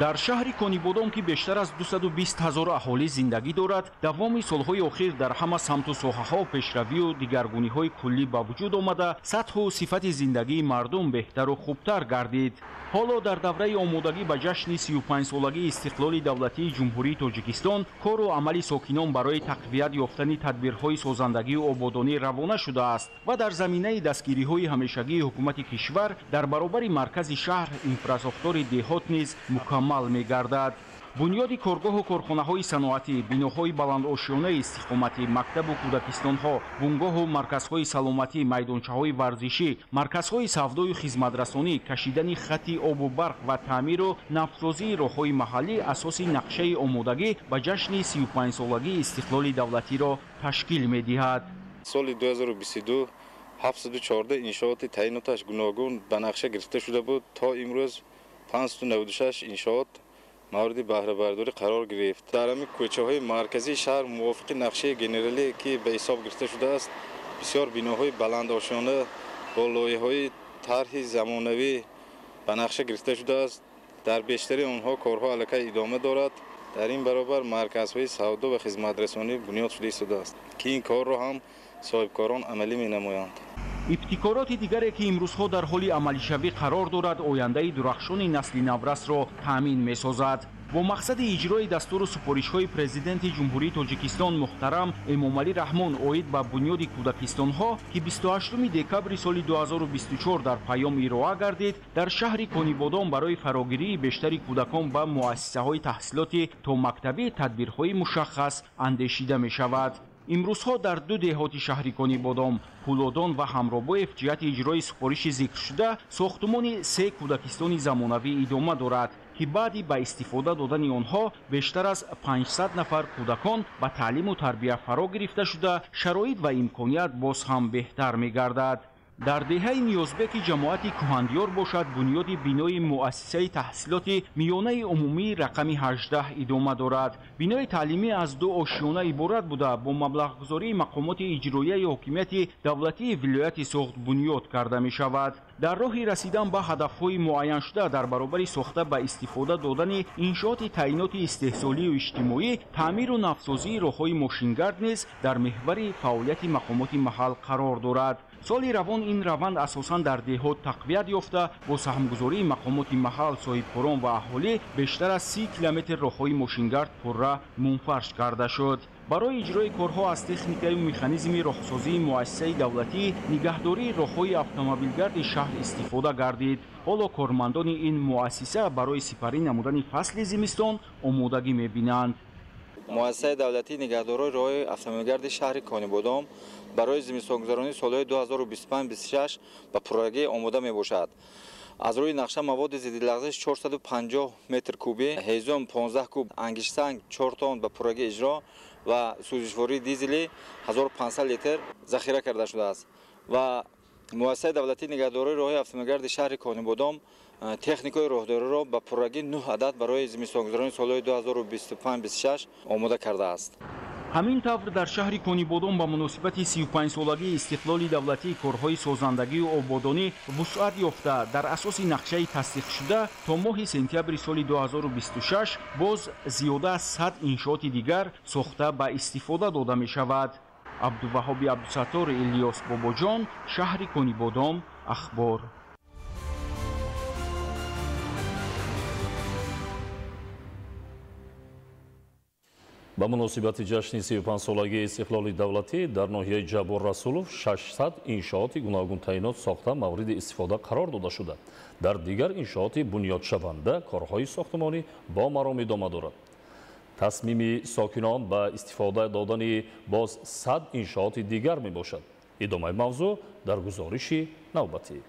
Дар шаҳри Конибодом, ки бештар аз 220 ҳазор аҳолӣ зиндагӣ дорад, давоми солҳои охир дар ҳама самту соҳаҳо пешравию дигаргуниҳои куллӣ ба вуҷуд омада, сатҳу сифати зиндагии мардум беҳтару хубтар гардид. Ҳоло дар давраи омодагӣ ба ҷашни 35-солагии истиқлоли давлатии Ҷумҳурии Тоҷикистон кору амали сокинон барои тақвият ёфтани тадбирҳои созандагию ободонӣ равона шудааст ва дар заминаи дастгириҳои ҳамешагии ҳукумати кишвар дар баробари маркази шаҳр инфрасохтори деҳот низ мукаммал мегардад. Бунёди коргоҳу корхонаҳои саноатӣ, биноҳои баландошёнаи истиқоматӣ, мактабу кӯдакистонҳо, бунгоҳу марказҳои саломатӣ, майдончаҳои варзишӣ, марказҳои савдою хизматрасонӣ, кашидани хати обу барқ ва таъмиру навсозии роҳҳои маҳаллӣ асоси нақшаи омодагӣ ба ҷашни 35-солагии истиқлоли давлатиро ташкил медиҳад. Соли 2022 714 иншооти таъиноташ гуногун ба нақша гирифта шуда буд. То имрӯз 596 иншоот мавриди баҳрабардорӣ қарор гирифт. Дар ҳамин кӯчаҳои марказии шаҳр мувофиқи нақшаи генералӣ, ки ба ҳисоб гирифта шудааст, бисёр биноҳои баландошёна бо лоиҳаҳои тарҳи замонавӣ ба нақша гирифта шудааст. Дар бештари онҳо корҳо аллакай идома дорад. Дар ин баробар марказҳои савдо ва хизматрасонӣ бунёд шуда истодааст, ки ин корро ҳам соҳибкорон амалӣ менамоянд. Ибтикороти дигаре, ки имрӯзҳо дар ҳоли амалишавӣ қарор дорад, ояндаи дурахшони насли наврасро таъмин месозад. Бо мақсади иҷрои дастуру супоришҳои Президенти Ҷумҳурии Тоҷикистон муҳтарам Эмомалӣ Раҳмон оид ба бунёди кӯдакистонҳо, ки 28 декабри соли 2024 дар паём ироа гардид, дар шаҳри Конибодом барои фарогирии бештари кӯдакон ба муассисаҳои таҳсилоти томактабӣ тадбирҳои мушаххас андешида мешавад. Имрӯзҳо дар ду деҳоти шаҳри Конибодом, Пулодон ва Ҳамробоев, ҷиҳати иҷрои супориши зикршуда сохтумони 3 кӯдакистони замонавӣ идома дорад, ки баъди ба истифода додани онҳо бештар аз 500 нафар кӯдакон ба таълиму тарбия фаро гирифта шуда, шароит ва имконият боз ҳам беҳтар мегардад. Дар деҳаи Ниёзбеки ҷамоати Кӯҳандиёр бошад, бунёди бинои муассисаи таҳсилоти миёнаи умумии рақами 18 идома дорад. Бинои таълимӣ аз 2 ошёна иборат буда, бо маблағгузории мақомоти иҷроияи ҳокимияти давлатии вилояти Суғд бунёд карда мешавад. Дар роҳи расидан ба ҳадафҳои муайяншуда дар баробари сохта ба истифода додани иншооти таъиноти истеҳсолию иҷтимоӣ, таъмиру навсозии роҳҳои мошингард низ дар меҳвари фаъолияти мақомоти маҳал қарор дорад. Соли равон ин раванд асосан дар деҳот тақвият ёфта, бо саҳмгузории мақомоти маҳал, соҳибкорон ва аҳолӣ бештар аз 30 километр роҳҳои мошингард пурра мунфарш карда шуд. Барои иҷрои корҳо аз техникаю механизми роҳсозии муассисаи давлатӣ нигаҳдории роҳҳои автомобилгарди шаҳр истифода гардид. Ҳоло кормандони ин муассиса барои сипарӣ намудани фасли зимистон омодагӣ мебинанд. Муассисаи давлатии нигаҳдории роҳҳои автомобилгарди шаҳри Конибодом барои зимистонгузаронии солҳои 2025-26 ба пуррагӣ омода мебошад. Аз рӯи нақша маводи зиддилағзиш 450 метр кубӣ, ҳезум 15 куб, ангиштсанг 4 тонн ба пуррагӣ иҷро ва сӯзишвории дизелӣ 1500 литр захира карда шудааст. Ва муассисаи давлатии нигаҳдории роҳҳои автомобилгарди шаҳри Конибодом техникаи роҳдориро ба пуррагӣ 9 адад барои зимистонгузаронии солҳои 2025-26 омода кардааст. Ҳамин тавр дар шаҳри Конибодом ба муносибати 35-солагии истиқлоли давлатӣ корҳои созандагию ободонӣ вусъат ёфта, дар асоси нақшаи тасдиқшуда то моҳи сентябри соли 2026 боз зиёда аз 100 иншооти дигар сохта ба истифода дода мешавад. Абдуваҳоби Абдусаттор, Илёс Бобоҷон, шаҳри Конибодом, Ахбор. Ба муносибати ҷашни 35-солагии истиқлоли давлатӣ дар ноҳияи Ҷаббор Расулов 600 иншооти гуногунтаъинот сохта мавриди истифода қарор дода шуда. Дар дигар иншооти бунёдшаванда корҳои сохтмонӣ бо маром идома дорад. Тасмими сокинон ба истифода додани боз 100 иншооти дигар мебошад. Идомаи мавзӯъ дар гузориши навбатӣ.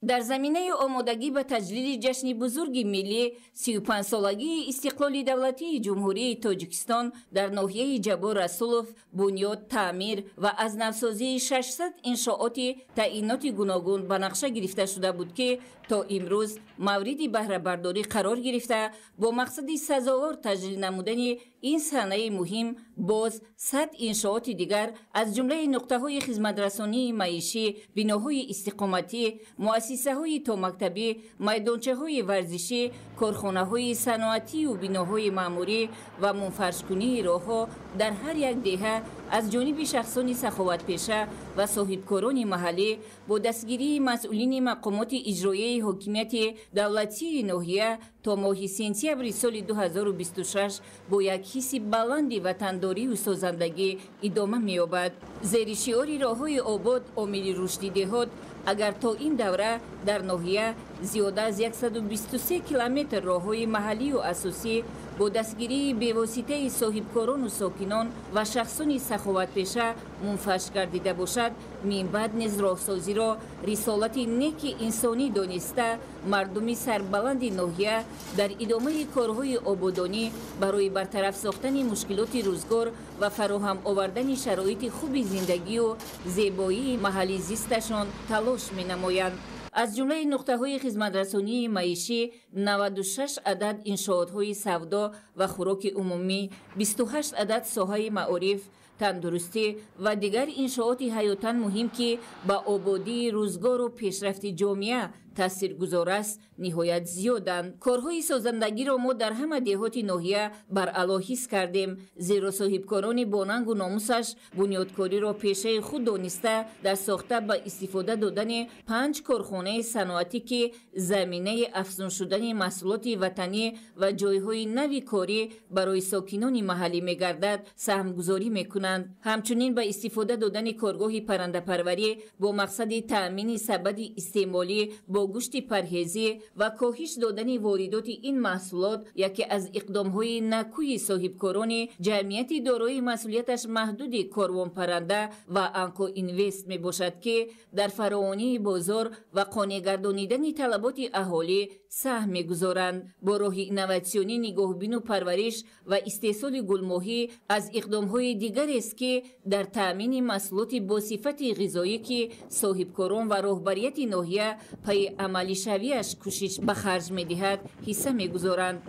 Дар заминаи омодагӣ ба таҷлили ҷашни бузурги миллӣ 35-солагии истиқлоли давлатии Ҷумҳурии Тоҷикистон дар ноҳияи Ҷаббор Расулов бунёд, таъмир ва аз навсозии 600 иншооти таъиноти гуногун ба нақша гирифта шуда буд, ки то имрӯз мавриди баҳрабардорӣ қарор гирифта, бо мақсади сазовор таҷлил намудани ин саҳнаи муҳим боз 100 иншооти дигар аз ҷумлаи нуқтаҳои хизматрасонии маишӣ, биноҳои истиқоматӣ, муассисаҳои томактабӣ, майдончаҳои варзишӣ, корхонаҳои саноатию биноҳои маъмурӣ ва мунфаршкунии роҳҳо дар ҳар як деҳа аз ҷониби шахсони саховатпеша ва соҳибкорони маҳаллӣ бо дастгирии масъулини мақомоти иҷроияи ҳокимияти давлатии ноҳия то моҳи сентябри соли 2026 бо як ҳисси баланди ватандорию созандагӣ идома меёбад. Зери шиори роҳҳои обод омили рушди деҳот, агар то ин давра дар ноҳия зиёда аз 123 километр роҳҳои маҳаллию асосӣ бо дастгирии бевоситаи соҳибкорону сокинон ва шахсони саховатпеша мунфарш гардида бошад, минбаъд низ роҳсозиро рисолати неки инсонӣ дониста, мардуми сарбаланди ноҳия дар идомаи корҳои ободонӣ барои бартараф сохтани мушкилоти рӯзгор ва фароҳам овардани шароити хуби зиндагию зебоии маҳалли зисташон талош менамоянд. Аз ҷумлаи нуқтаҳои хизматрасонии маишӣ 96 адад иншоотҳои савдо ва хӯроки умумӣ, 28 адад соҳаи маориф, тандурустӣ ва дигар иншооти ҳаётан муҳим, ки ба ободии рӯзгору пешрафти ҷомеа таъсиргузор аст, ниҳоят зиёданд. Корҳои созандагиро мо дар ҳама деҳоти ноҳия баръало ҳис кардем, зеро соҳибкорони бонангу номусаш бунёдкориро пешаи худ дониста, дар сохта ба истифода додани 5 корхонаи саноатӣ, ки заминаи афзун шудани маҳсулоти ватанӣ ва ҷойҳои нави корӣ барои сокинони маҳаллӣ мегардад, саҳмгузорӣ мекунанд. Ҳамчунин ба истифода додани коргоҳи паррандапарварӣ бо мақсади таъмини сабади истеъмолӣ бо гӯшти парҳезӣ ва коҳиш додани воридоти ин маҳсулот яке аз иқдомҳои накӯи соҳибкорони ҷамъияти дорои масъулияташ маҳдуди корвонпарранда ва Анко Инвест мебошад, ки дар фаровонии бозор ва қонеъгардонидани талаботи аҳолӣ саҳм мегузоранд. Бо роҳи инноватсионӣ нигоҳбину парвариш ва истеҳсоли гулмоҳӣ аз иқдомҳои дигарест, ки дар таъмини маҳсулоти босифати ғизоӣ, ки соҳибкорон ва роҳбарияти ноҳия пайи амалишавиаш кӯшиш ба харҷ медиҳад, ҳисса мегузоранд.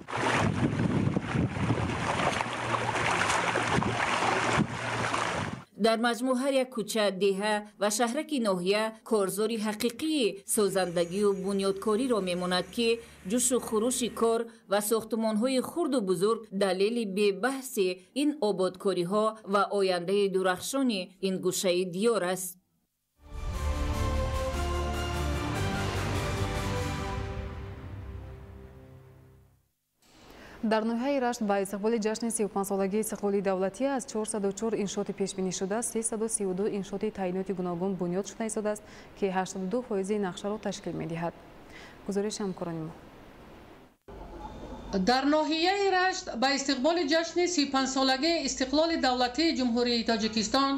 Дар маҷмӯъ ҳар як кӯча, деҳа ва шаҳраки ноҳия корзори ҳақиқии созандагию бунёдкориро мемонад, ки ҷӯшу хурӯши кор ва сохтумонҳои хурду бузург далели бебаҳси ин ободкориҳо ва ояндаи дурахшони ин гӯшаи диёр аст. Дар ноҳияи Рашт ба истиқболи ҷашни 35-солагии истиқлоли давлатӣ аз 404 иншооти пешбинишуда 332 иншооти таъиноти гуногун бунёд шуда истодааст, ки 82% нақшаро ташкил медиҳад. Гузориши ҳамкорони мо. Дар ноҳияи Рашт ба истиқболи ҷашни 35-солагии истиқлоли давлатии Ҷумҳурии Тоҷикистон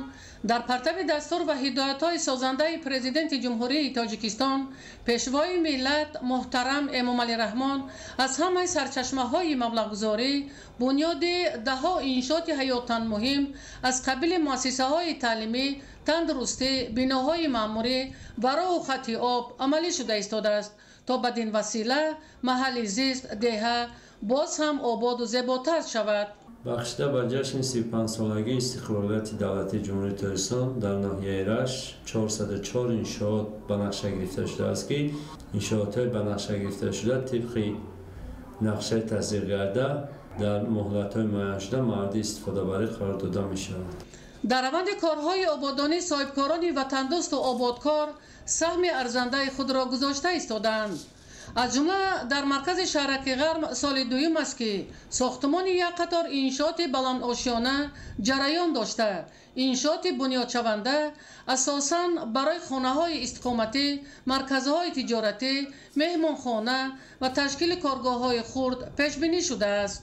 дар партави дастур ва ҳидоятҳои созандаи Президенти Ҷумҳурии Тоҷикистон Пешвои миллат муҳтарам Эмомалӣ Раҳмон аз ҳамаи сарчашмаҳои маблағгузорӣ бунёди даҳҳо иншооти ҳаётан муҳим аз қабили муассисаҳои таълимӣ, тандурустӣ, биноҳои маъмурӣ ва роҳу хати об амалӣ шуда истодааст, то бадин васила маҳалли зист деҳа боз ҳам ободу зеботар шавад. Бахшида ба ҷашни 35-солагии истиқлолияти давлатии Ҷумҳурии Тоҷикистон дар ноҳияи Рашт 404 иншоот ба нақша гирифта шудааст, ки иншоотҳои ба нақша гирифташуда тибқи нақшаи тасдиқгарда дар муҳлатҳои муайяншуда мавриди истифодабарӣ қарор дода мешавад. Дар раванди корҳои ободонӣ соҳибкорони ватандӯсту ободкор саҳми арзандаи худро гузошта истодаанд. Аз ҷумла дар маркази шаҳраки Ғарм соли дуюм аст, ки сохтмони як қатор иншооти баландошёна ҷараён дошта, иншооти бунёдшаванда асосан барои хонаҳои истиқоматӣ, марказҳои тиҷоратӣ, меҳмонхона ва ташкили коргоҳҳои хурд пешбинӣ шудааст.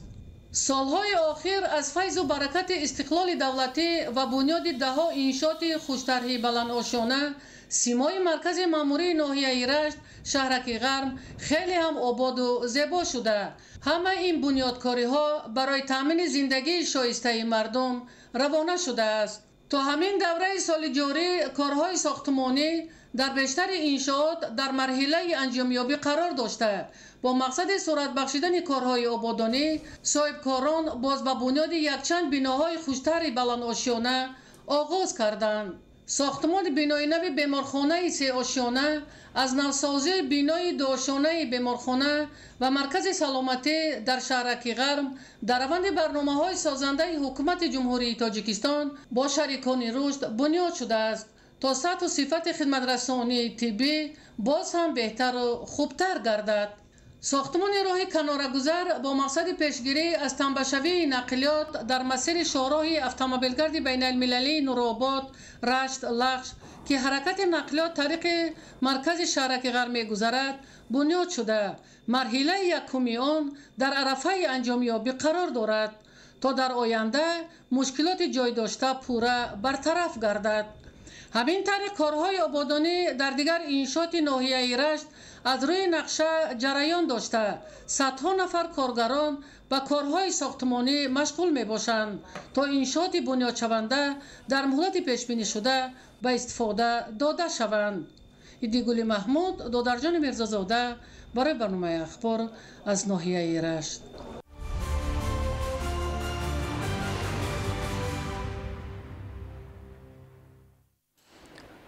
Солҳои охир аз файзу баракати истиқлоли давлатӣ ва бунёди даҳҳо иншооти хуштарҳи баландошёна симои маркази маъмурии ноҳияи Рашт шаҳраки Ғарм хеле ҳам ободу зебо шуда. Ҳамаи ин бунёдкориҳо барои таъмини зиндагии шоистаи мардум равона шудааст. То ҳамин давраи соли ҷорӣ корҳои сохтмонӣ дар бештари иншоот дар марҳилаи анҷомёбӣ қарор дошта, бо мақсади сурат бахшидани корҳои ободонӣ соҳибкорон боз ба бунёди якчанд биноҳои хуштарҳи баландошёна оғоз карданд. Сохтмони бинои нави беморхонаи сеошёна, аз навсозии бинои дуошёнаи беморхона ва маркази саломатӣ дар шаҳраки Ғарм дар раванди барномаҳои созандаи ҳукумати Ҷумҳурии Тоҷикистон бо шарикони рушд бунёд шудааст, то сатҳу сифати хидматрасонии тиббӣ боз ҳам беҳтару хубтар гардад. Сохтмони роҳи канорагузар бо мақсади пешгирӣ аз танбашавии нақлиёт дар масири шоҳроҳи автомобилгарди байналмилалии Нуробод, Рашт, Лахш, ки ҳаракати нақлиёт тариқи маркази шаҳраки Ғарм мегузарад, бунёд шуда, марҳилаи якуми он дар арафаи анҷомёбӣ қарор дорад, то дар оянда мушкилоти ҷой дошта пурра бартараф гардад. Ҳамин тариқ корҳои ободонӣ дар дигар иншооти ноҳияи Рашт аз рӯи нақша ҷараён дошта, садҳо нафар коргарон ба корҳои сохтмонӣ машғул мебошанд, то иншооти бунёдшаванда дар муҳлати пешбинишуда ба истифода дода шаванд. Идигули Маҳмуд, Додарҷони Мирзозода барои барномаи Ахбор аз ноҳияи Рашт.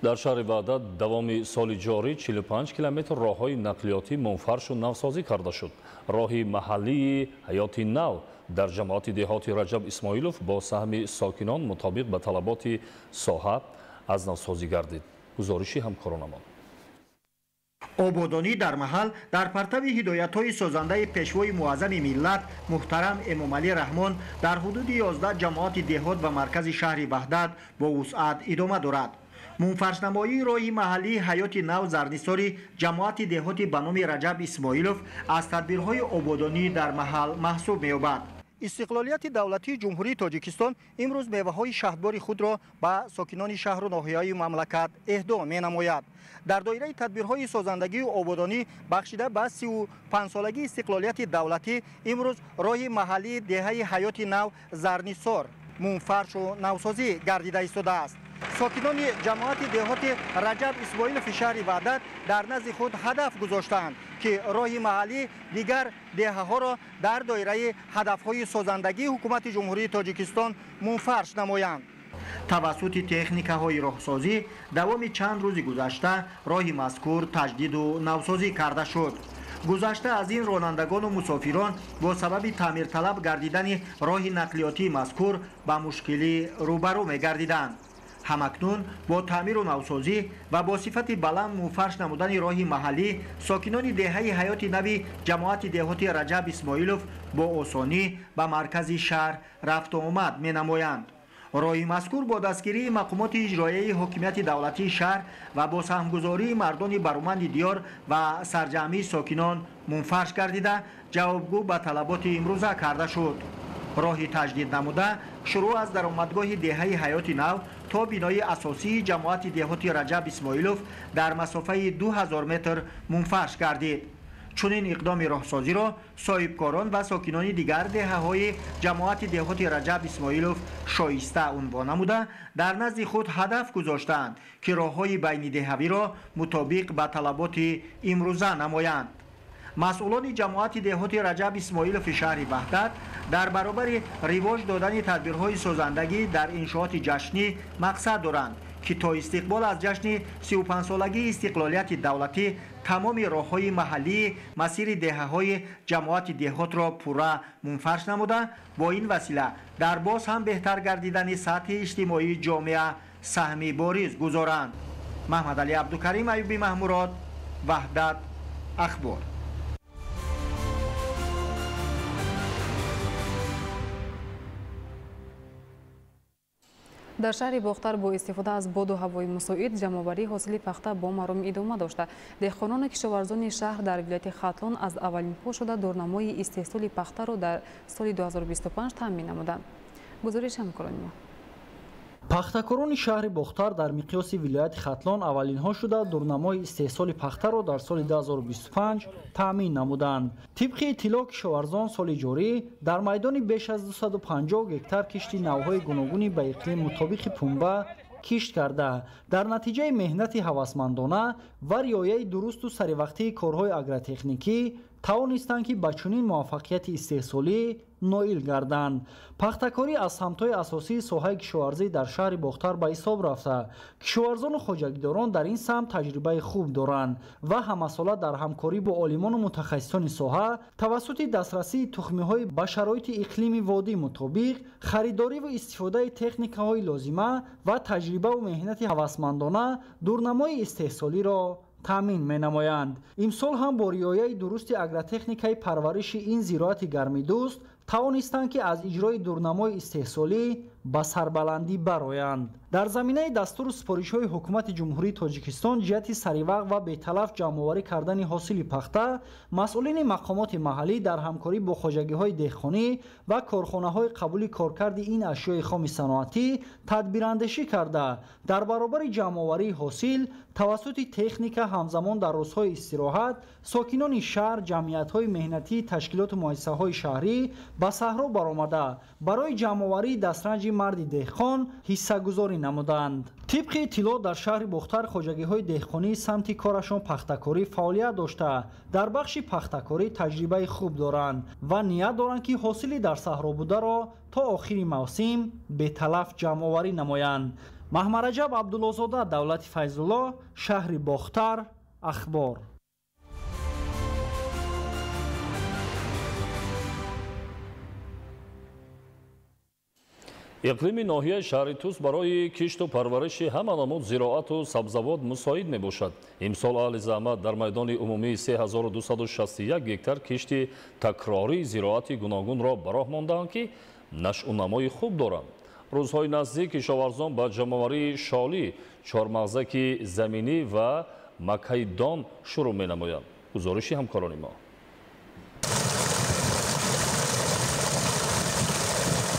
Дар шаҳри Ваҳдат давоми соли ҷорӣ 45 километр роҳҳои нақлиётӣ мунфаршу навсозӣ карда шуд. Роҳи маҳаллии ҳаёти нав дар ҷамоати деҳоти Раҷаб Исмоилов бо саҳми сокинон мутобиқ ба талаботи соҳа аз навсозӣ гардид. Гузориши ҳамкоронамон. Ободонӣ дар маҳал дар партави ҳидоятҳои созандаи пешвои муаззами миллат муҳтарам Эмомалӣ Раҳмон дар ҳудуди 11 ҷамоати деҳот ва маркази шаҳри Ваҳдат бо вусъат идома дорад. Мунфаршнамоии роҳи маҳаллии ҳаёти нав Зарнисори ҷамоати деҳоти ба номи Раҷаб Исмоилов аз тадбирҳои ободонӣ дар маҳал маҳсуб меёбад. Истиқлолияти давлатии Ҷумҳурии Тоҷикистон имрӯз меваҳои шаҳдбори худро ба сокинони шаҳру ноҳияҳои мамлакат эҳдо менамояд. Дар доираи тадбирҳои созандагию ободонӣ бахшида ба 35-солагии истиқлолияти давлатӣ имрӯз роҳи маҳаллии деҳаи ҳаёти нав Зарнисор мунфаршу навсозӣ гардида истодааст. Сокинони ҷамоати деҳоти Раҷаб Исмоилови шаҳри Ваҳдат дар назди худ ҳадаф гузоштаанд, ки роҳи маҳаллӣ дигар деҳаҳоро дар доираи ҳадафҳои созандагии ҳукумати Ҷумҳурии Тоҷикистон мунфарш намоянд. Тавассути техникаҳои роҳсозӣ давоми чанд рӯзи гузашта роҳи мазкур таҷдиду навсозӣ карда шуд. Гузашта аз ин ронандагону мусофирон бо сабаби таъмирталаб гардидани роҳи нақлиётии мазкур ба мушкилӣ рӯбарӯ мегардиданд. Ҳамакнун бо таъмиру навсозӣ ва бо сифати баланд мунфарш намудани роҳи маҳаллӣ сокинони деҳаи Ҳаёти Нави ҷамоати деҳоти Раҷаб Исмоилов бо осонӣ ба маркази шаҳр рафту омад менамоянд. Роҳи мазкур бо дастгирии мақомоти иҷроияи ҳокимияти давлатии шаҳр ва бо саҳмгузории мардони бароманди диёр ва сарҷамъии сокинон мунфарш гардида, ҷавобгӯ ба талаботи имрӯза карда шуд. Роҳи таҷдид намуда шурӯъ аз даромадгоҳи деҳаи Ҳаёти Нав то бинои асосии ҷамоати деҳоти Раҷаб Исмоилов дар масофаи 2000 метр мунфарш гардид. Чунин иқдоми роҳсозиро соҳибкорон ва сокинони дигар деҳаҳои ҷамоати деҳоти Раҷаб Исмоилов шоиста унвон намуда, дар назди худ ҳадаф гузоштаанд, ки роҳҳои байнидеҳавиро мутобиқ ба талаботи имрӯза намоянд. Масъулони ҷамоати деҳоти Раҷаб Исмоилови шаҳри Ваҳдат дар баробари ривоҷ додани тадбирҳои созандагӣ дар иншооти ҷашнӣ мақсад доранд, ки то истиқбол аз ҷашни 35-солагии истиқлолияти давлатӣ тамоми роҳҳои маҳаллии масири деҳаҳои ҷамоати деҳотро пурра мунфарш намуда, бо ин васила дар боз ҳам беҳтар гардидани сатҳи иҷтимоии ҷомеа саҳми бориз гузоранд. Маҳмадалӣ Абдукарим, Аюби Маҳмурод, Ваҳдат, Ахбор. Дар шаҳри Бохтар бо истифода аз боду ҳавои мусоид ҷамъоварии ҳосили пахта бо маром идома дошта. Деҳқонону кишоварзони шаҳр дар вилояти Хатлон аз аввалинҳо шуда дурнамои истеҳсоли пахтаро дар соли 2025 таъмин намуданд. Гузориш ҳамкорони мо. Пахтакорони шаҳри Бохтар дар миқёси вилояти Хатлон аввалинҳо шуда дурнамои истеҳсоли пахтаро дар соли 2025 таъмин намуданд. Тибқи иттилоъ, кишоварзон соли ҷорӣ дар майдони беш аз 250 гектар кишти навъҳои гуногуни ба иқлим мутобиқи пунба кишт карда, дар натиҷаи меҳнати ҳавасмандона ва риояи дурусту саривақтии корҳои агротехникӣ тавонистанд, ки ба чунин муваффақияти истеҳсолӣ ноил гарданд. Пахтакорӣ аз самтҳои асосии соҳаи кишоварзӣ дар шаҳри Бохтар ба ҳисоб рафта, кишоварзону хоҷагидорон дар ин самт таҷрибаи хуб доранд ва ҳамасола дар ҳамкорӣ бо олимону мутахассисони соҳа тавассути дастрасии тухмиҳои ба шароити иқлими водӣ мутобиқ, харидорӣ ва истифодаи техникаҳои лозима ва таҷрибаву меҳнати ҳавасмандона дурнамои истеҳсолиро таъмин менамоянд. Имсол ҳам бо риояи дурусти агротехникаи парвариши ин зироати гармидӯст тавонистанд, ки аз иҷрои дурнамои истеҳсолӣ ба сарбаландӣ бароянд. Дар заминаи дастуру супоришҳои ҳукумати Ҷумҳурии Тоҷикистон ҷиҳати саривақт ва беталаф ҷамъоварӣ кардани ҳосили пахта, масъулини мақомоти маҳаллӣ дар ҳамкорӣ бо хоҷагиҳои деҳқонӣ ва корхонаҳои қабули коркарди ин ашёи хоми саноатӣ тадбирандешӣ карда, дар баробари ҷамъоварии ҳосил тавассути техника ҳамзамон дар рӯзҳои истироҳат сокинони шаҳр, ҷамъиятҳои меҳнатии ташкилоту муассисаҳои шаҳрӣ ба саҳро баромада барои ҷамъоварии дастранҷи марди деҳқон ҳиссагузорӣ намуданд. Тибқи иттилоъ, дар шаҳри Бохтар хоҷагиҳои деҳқонии самти корашон пахтакорӣ фаъолият дошта, дар бахши пахтакорӣ таҷрибаи хуб доранд ва ният доранд, ки ҳосили дар саҳро бударо то охири мавсим беталаф ҷамъоварӣ намоянд. Маҳмараҷаб Абдуллозода, Давлати Файзулло, шаҳри Бохтар, Ахбор. Иқлими ноҳияи шаҳри Тус барои кишту парвариши ҳама намуд зироату сабзавот мусоид мебошад. Имсол аҳли заҳмат дар майдони умумии 3261 гектар кишти такрории зироати гуногунро ба роҳ мондаанд, ки нашъунамои хуб доранд. Рӯзҳои наздик кишоварзон ба ҷамъоварии шолӣ, чормағзаки заминӣ ва макаи дон шурӯъ менамоянд. Гузориши ҳамкорони мо.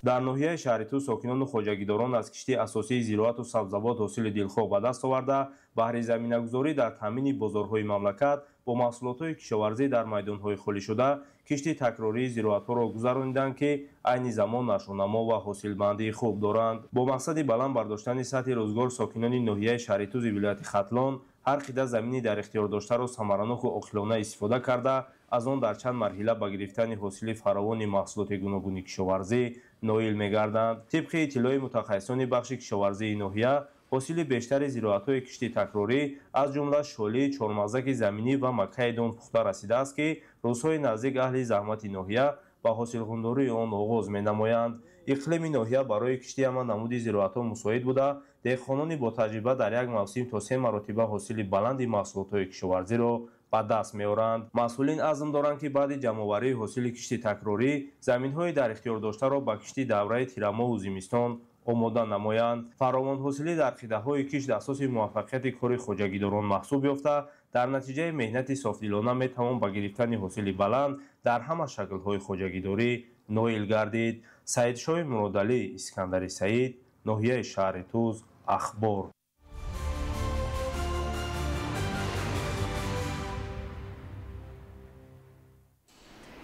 Дар ноҳияи шаҳри Тус сокинону хоҷагидорон аз кишти асосии зироату сабзавот ҳосили дилхоҳ ба даст оварда, баҳри заминагузорӣ дар таъмини бозорҳои мамлакат бо маҳсулотҳои кишоварзӣ дар майдонҳои холишуда кишти такрории зироатҳоро гузарониданд, ки айни замон нашъунамо ва ҳосилбандии хуб доранд. Бо мақсади баланд бардоштани сатҳи рӯзгор сокинони ноҳияи шаҳри Тузи вилояти Хатлон ҳар қида замини дар ихтиёр доштаро самараноку оқилона истифода карда, аз он дар чанд марҳила ба гирифтани ҳосили фаровони маҳсулоти гуногуни кишоварзӣ ноил мегарданд. Тибқи иттилои мутахассисони бахши кишоварзии ноҳия, ҳосили бештари зироатҳои кишти такрорӣ аз ҷумла шолӣ, чормағзаки заминӣ ва макаи дон пухта расидааст, ки рӯзҳои наздик аҳли заҳмати ноҳия ба ҳосилхундории он оғоз менамоянд. Иқлими ноҳия барои кишти ҳама намуди зироатҳо мусоид буда, деҳқонони ботаҷриба дар як мавсим то 3 маротиба ҳосили баланди маҳсулотҳои кишоварзиро ба даст меоранд. Масъулин азм доранд, ки баъди ҷамъоварии ҳосили кишти такрорӣ заминҳои дар ихтиёр доштаро ба кишти давраи тирамоҳу зимистон омода намоянд. Фаровонҳосилӣ дар қитъаҳои кишт асоси муваффақияти кори хоҷагидорон маҳсуб ёфта, дар натиҷаи меҳнати софдилона метавон ба гирифтани ҳосили баланд дар ҳама шаклҳои хоҷагидорӣ ноил гардид. Саидшоҳи Муродалӣ, Искандари Саид, ноҳияи шаҳри Туз, Ахбор.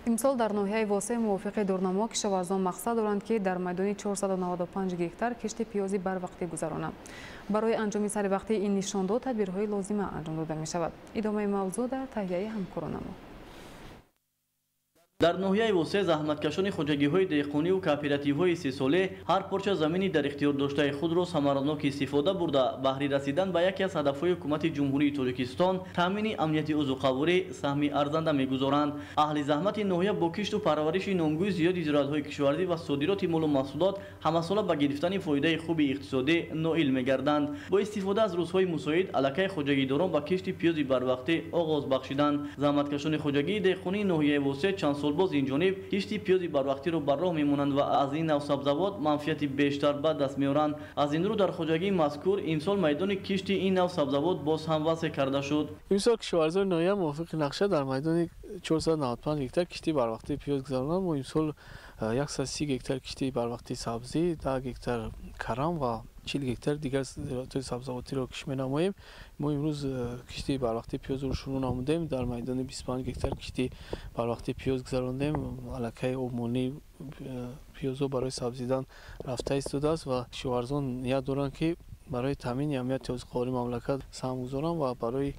Имсол дар ноҳияи Восеъ мувофиқи дурнамо кишоварзон мақсад доранд, ки дар майдони 495 гектар кишти пиёзи барвақтӣ гузаронанд. Барои анҷоми саривақтии ин нишондод тадбирҳои лозима анҷом дода мешавад. Идомаи мавзӯъ дар таҳияи ҳамкоронамо. Дар ноҳияи Восеъ заҳматкашони хоҷагиҳои деҳқониву кооперативҳои истеҳсолӣ ҳар порча замини дар ихтиёр доштаи худро самаранок истифода бурда, баҳри расидан ба яке аз ҳадафҳои ҳукумати Ҷумҳурии Тоҷикистон таъмини амнияти озуқаворӣ саҳми арзанда мегузоранд. Аҳли заҳмати ноҳия бо кишту парвариши номгӯи зиёди зироатҳои кишоварзӣ ва содироти молу маҳсулот ҳамасола ба гирифтани фоидаи хуби иқтисодӣ ноил мегарданд. Бо истифода аз рӯзҳои мусоид аллакай хоҷагидорон ба кишти пиёзи барвақтӣ оғоз бахшиданд. Заҳматкашони хоҷагии деҳқонии ноҳияи Восеъ чанд сол боз инҷониб кишти пиёзи барвақтиро бар роҳ мемонанд ва аз ин нав сабзавот манфиати бештар ба даст меоранд. Аз ин рӯ дар хоҷагии мазкур имсол майдони кишти ин нав сабзавот боз ҳам васеъ карда шуд. Имсол кишоварзони ноҳия мувофиқи нақша дар майдони 495 гектар кишти барвақтии пиёз гузаронанд. Мо имсол 130 гектар кишти барвақтии сабзӣ, 10 гектар карам ва 40 гектар дигар зироатҳои сабзавотиро кишт менамоем. Мо имрӯз кишти барвақтии пиёзро шурӯъ намудем. Дар майдони 25 гектар кишти барвақтии пиёз гузарондем. Аллакай обмонии пиёзҳо барои сабзидан рафта истодааст ва кишоварзон ният доранд, ки барои таъмини амнияти озуқавории мамлакат саҳм гузоранд ва барои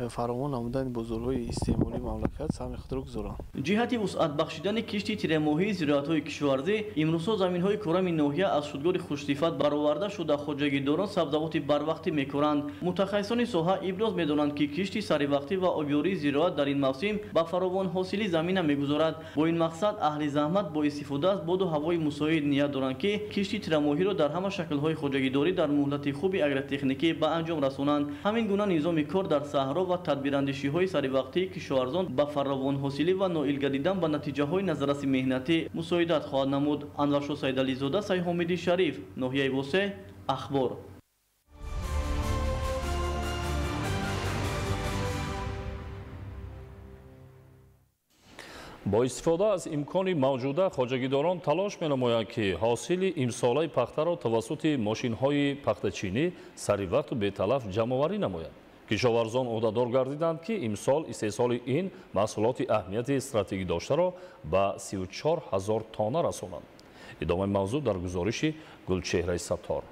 фаровон намудани бозорҳои истеъмолии мамлакат саҳми худро гузоранд. Ҷиҳати вусъат бахшидани кишти тирамоҳии зироатҳои кишоварзӣ имрӯзҳо заминҳои корами ноҳия аз шудгори хушсифат бароварда шуда, хоҷагидорон сабзавоти барвақтӣ мекоранд. Мутахассисони соҳа иброз медоранд, ки кишти саривақтӣ ва обёрии зироат дар ин мавсим ба фаровонҳосили замина мегузорад. Бо ин мақсад аҳли заҳмат бо истифода аз боду ҳавои мусоид ният доранд, ки кишти тирамоҳиро дар ҳама шаклҳои хоҷагидорӣ дар муҳлати хуби агротехникӣ ба анҷом расонанд. Ҳамин гуна низоми кор дар саҳро ва тадбирандешиҳои саривақтии кишоварзон ба фаровонҳосилӣ ва ноил гардидан ба натиҷаҳои назарраси меҳнатӣ мусоидат хоҳад намуд. Анваршо Сайдализода, Сайҳомиди Шариф, ноҳияи Восеъ, Ахбор. Бо истифода аз имкони мавҷуда хоҷагидорон талош менамоянд, ки ҳосили имсолаи пахтаро тавассути мошинҳои пахтачинӣ саривақту беталаф ҷамъоварӣ намоянд. Кишоварзон ӯҳдадор гардиданд, ки имсол истеҳсоли ин маҳсулоти аҳамияти стратегӣ доштаро ба 34 000 тонна расонанд. Идомаи мавзӯъ дар гузориши Гулчеҳраи Саттор.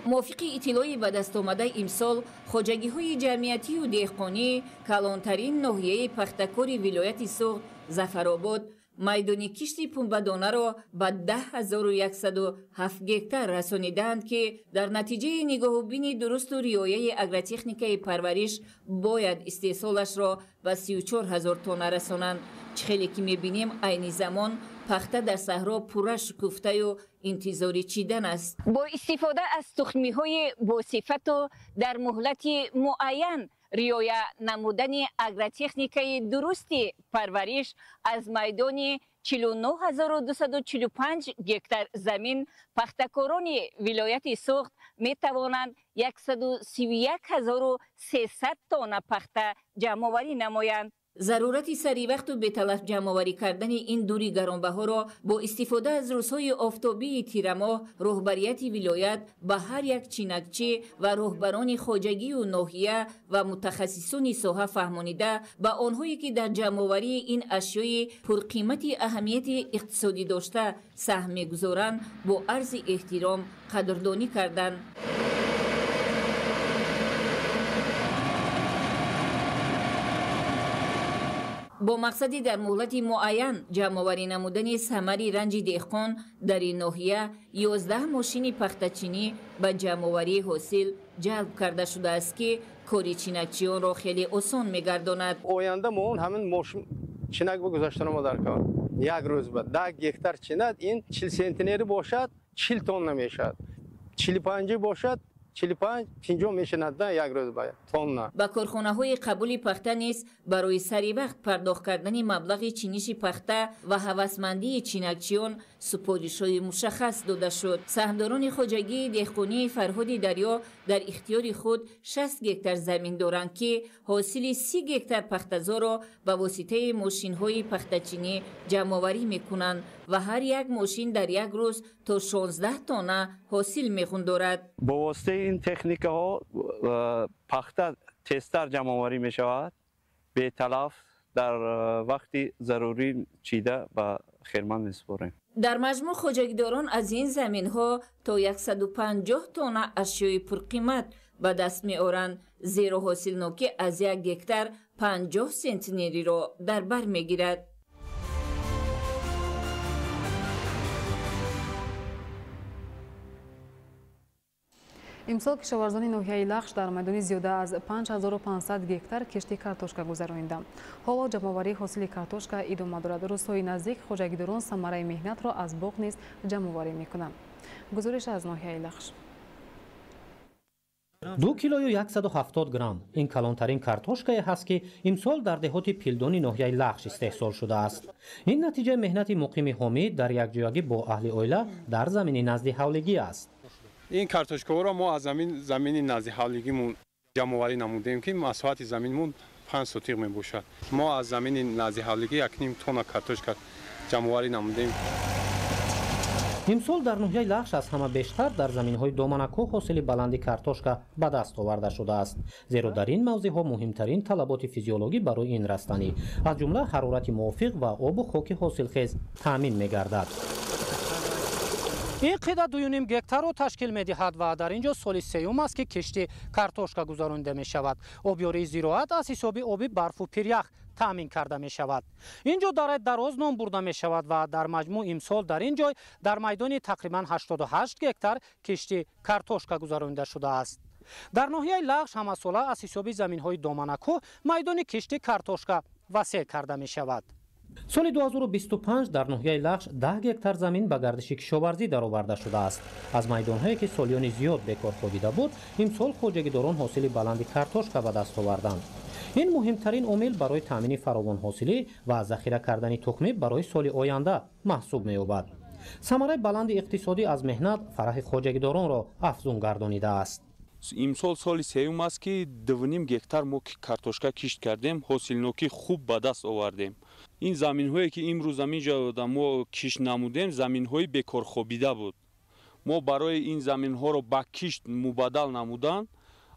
Мувофиқи иттилои ба даст омада имсол хоҷагиҳои ҷамъиятию деҳқонӣ калонтарин ноҳияи пахтакори вилояти Суғд Зафаробод майдони кишти пунбадонаро ба 10107 гектар расонидаанд, ки дар натиҷаи нигоҳубини дурусту риояи агротехникаи парвариш бояд истеҳсолашро ба 34 000 тонна расонанд. Чӣ хеле ки мебинем, айни замон пахта дар саҳро пурра шукуфтаю интизори чидан аст. Бо истифода аз тухмиҳои босифату дар муҳлати муайян риоя намудани агротехникаи дурусти парвариш аз майдони 49245 гектар замин пахтакорони вилояти Суғд метавонанд 131300 тонна пахта ҷамъоварӣ намоянд. Зарурати саривақту беталаф ҷамъоварӣ кардани ин дури гаронбаҳоро бо истифода аз рӯзҳои офтобии тирамоҳ роҳбарияти вилоят ба ҳар як чинакчӣ ва роҳбарони хоҷагию ноҳия ва мутахассисони соҳа фаҳмонида, ба онҳое ки дар ҷамъоварии ин ашёи пурқимати аҳамияти иқтисодӣ дошта саҳм мегузоранд, бо арзи эҳтиром қадрдонӣ карданд. Бо мақсади дар муҳлати муайян ҷамъоварӣ намудани самари ранҷи деҳқон дар ин ноҳия 11 мошини пахтачинӣ ба ҷамъоварии ҳосил ҷалб карда шудааст, ки кори чинакчиёнро хеле осон мегардонад. Оянда мо он ҳамин мошин Чинак ба гузаштан мо дар кор. Як рӯз ба 10 гектар чинад, ин 40 сентнери бошад, 40 тонна мешавад. 45 бошад, 45-50 мешавад як рӯз ба тонна. Ба корхонаҳои қабули пахта низ барои сари вақт пардохт кардани маблағи чиниши пахта ва ҳавасмандии чинакчиён супоришҳои мушаххас дода шуд. Саҳмдорони хоҷагии деҳқонии Фарҳоди Дарё дар ихтиёри худ 60 гектар замин доранд, ки ҳосили 30 гектар пахтазорро ба воситаи мошинҳои пахтачинӣ ҷамъоварӣ мекунанд ва ҳар як мошин дар як рӯз то 16 тонна ҳосил мехундорад. Бо воситаи ин техникаҳо пахта тезтар ҷамъоварӣ мешавад, беталаф дар вақти зарурӣ чида ба хирман месупорем. Дар маҷмӯъ хоҷагидорон аз ин заминҳо то 150 тонна ашёи пурқимат ба даст меоранд, зеро ҳосилнокӣ аз як гектар 50 сентнериро дар бар мегирад. Имсол кишоварзони ноҳияи Лахш дар майдони зиёда аз 5500 гектар кишти картошка гузарониданд. Ҳоло ҷамъоварии ҳосили картошка идома дорад. Рӯзҳои наздик хоҷагидорон самараи меҳнатро аз боғ низ ҷамъоварӣ мекунанд. Гузориш аз ноҳияи Лахш. 2 килою 170 грамм. Ин калонтарин картошкае ҳаст, ки имсол дар деҳоти Пилдони ноҳияи Лахш истеҳсол шудааст. Ин натиҷаи меҳнати муқими ҳомид дар якҷоягӣ бо аҳли оила дар замини назди ҳавлигӣ аст. Ин картошкаҳоро мо аз замини назди ҳавлигимон ҷамъоварӣ намудем, ки масоҳати заминмон 5 сотиқ мебошад. Мо аз замини назди ҳавлигӣ 1,5 тонна картошка ҷамъоварӣ намудем. Имсол дар ноҳияи Лахш аз ҳама бештар дар заминҳои доманакӯҳ ҳосили баланди картошка ба даст оварда шудааст, зеро дар ин мавзеъҳо муҳимтарин талаботи физиологӣ барои ин растанӣ, аз ҷумла ҳарорати мувофиқ ва обу хоки ҳосилхез таъмин мегардад. Ин қида 2,5 гектарро ташкил медиҳад ва дар ин ҷо соли сеюм аст, ки кишти картошка гузаронида мешавад. Обёрии зироат аз ҳисоби оби барфу пирях таъмин карда мешавад. Ин ҷо дараи дароз ном бурда мешавад ва дар маҷмӯъ имсол дар ин ҷой дар майдони тақрибан 88 гектар кишти картошка гузаронида шудааст. Дар ноҳияи Лахш ҳамасола аз ҳисоби заминҳои доманакӯҳ майдони кишти картошка васеъ карда мешавад. Соли 2025 дар ноҳияи Лахш 10 гектар замин ба гардиши кишоварзӣ дароварда шудааст. Аз майдонҳое ки солиёни зиёд бекор хобида буд, имсол хоҷагидорон ҳосили баланди картошка ба даст оварданд. Ин муҳимтарин омил барои таъмини фаровонҳосилӣ ва захира кардани тухмӣ барои соли оянда маҳсуб меёбад. Самараи баланди иқтисодӣ аз меҳнат фараҳи хоҷагидоронро афзун гардонидааст. Имсол соли сеюм аст, ки 2,5 гектар мо картошка кишт кардем, ҳосилнокӣ хуб ба даст овардем. Ин заминҳое ки имрӯз ҳаминҷо мо кишт намудем, заминҳои бекорхобида буд. Мо барои ин заминҳоро ба кишт мубаддал намудан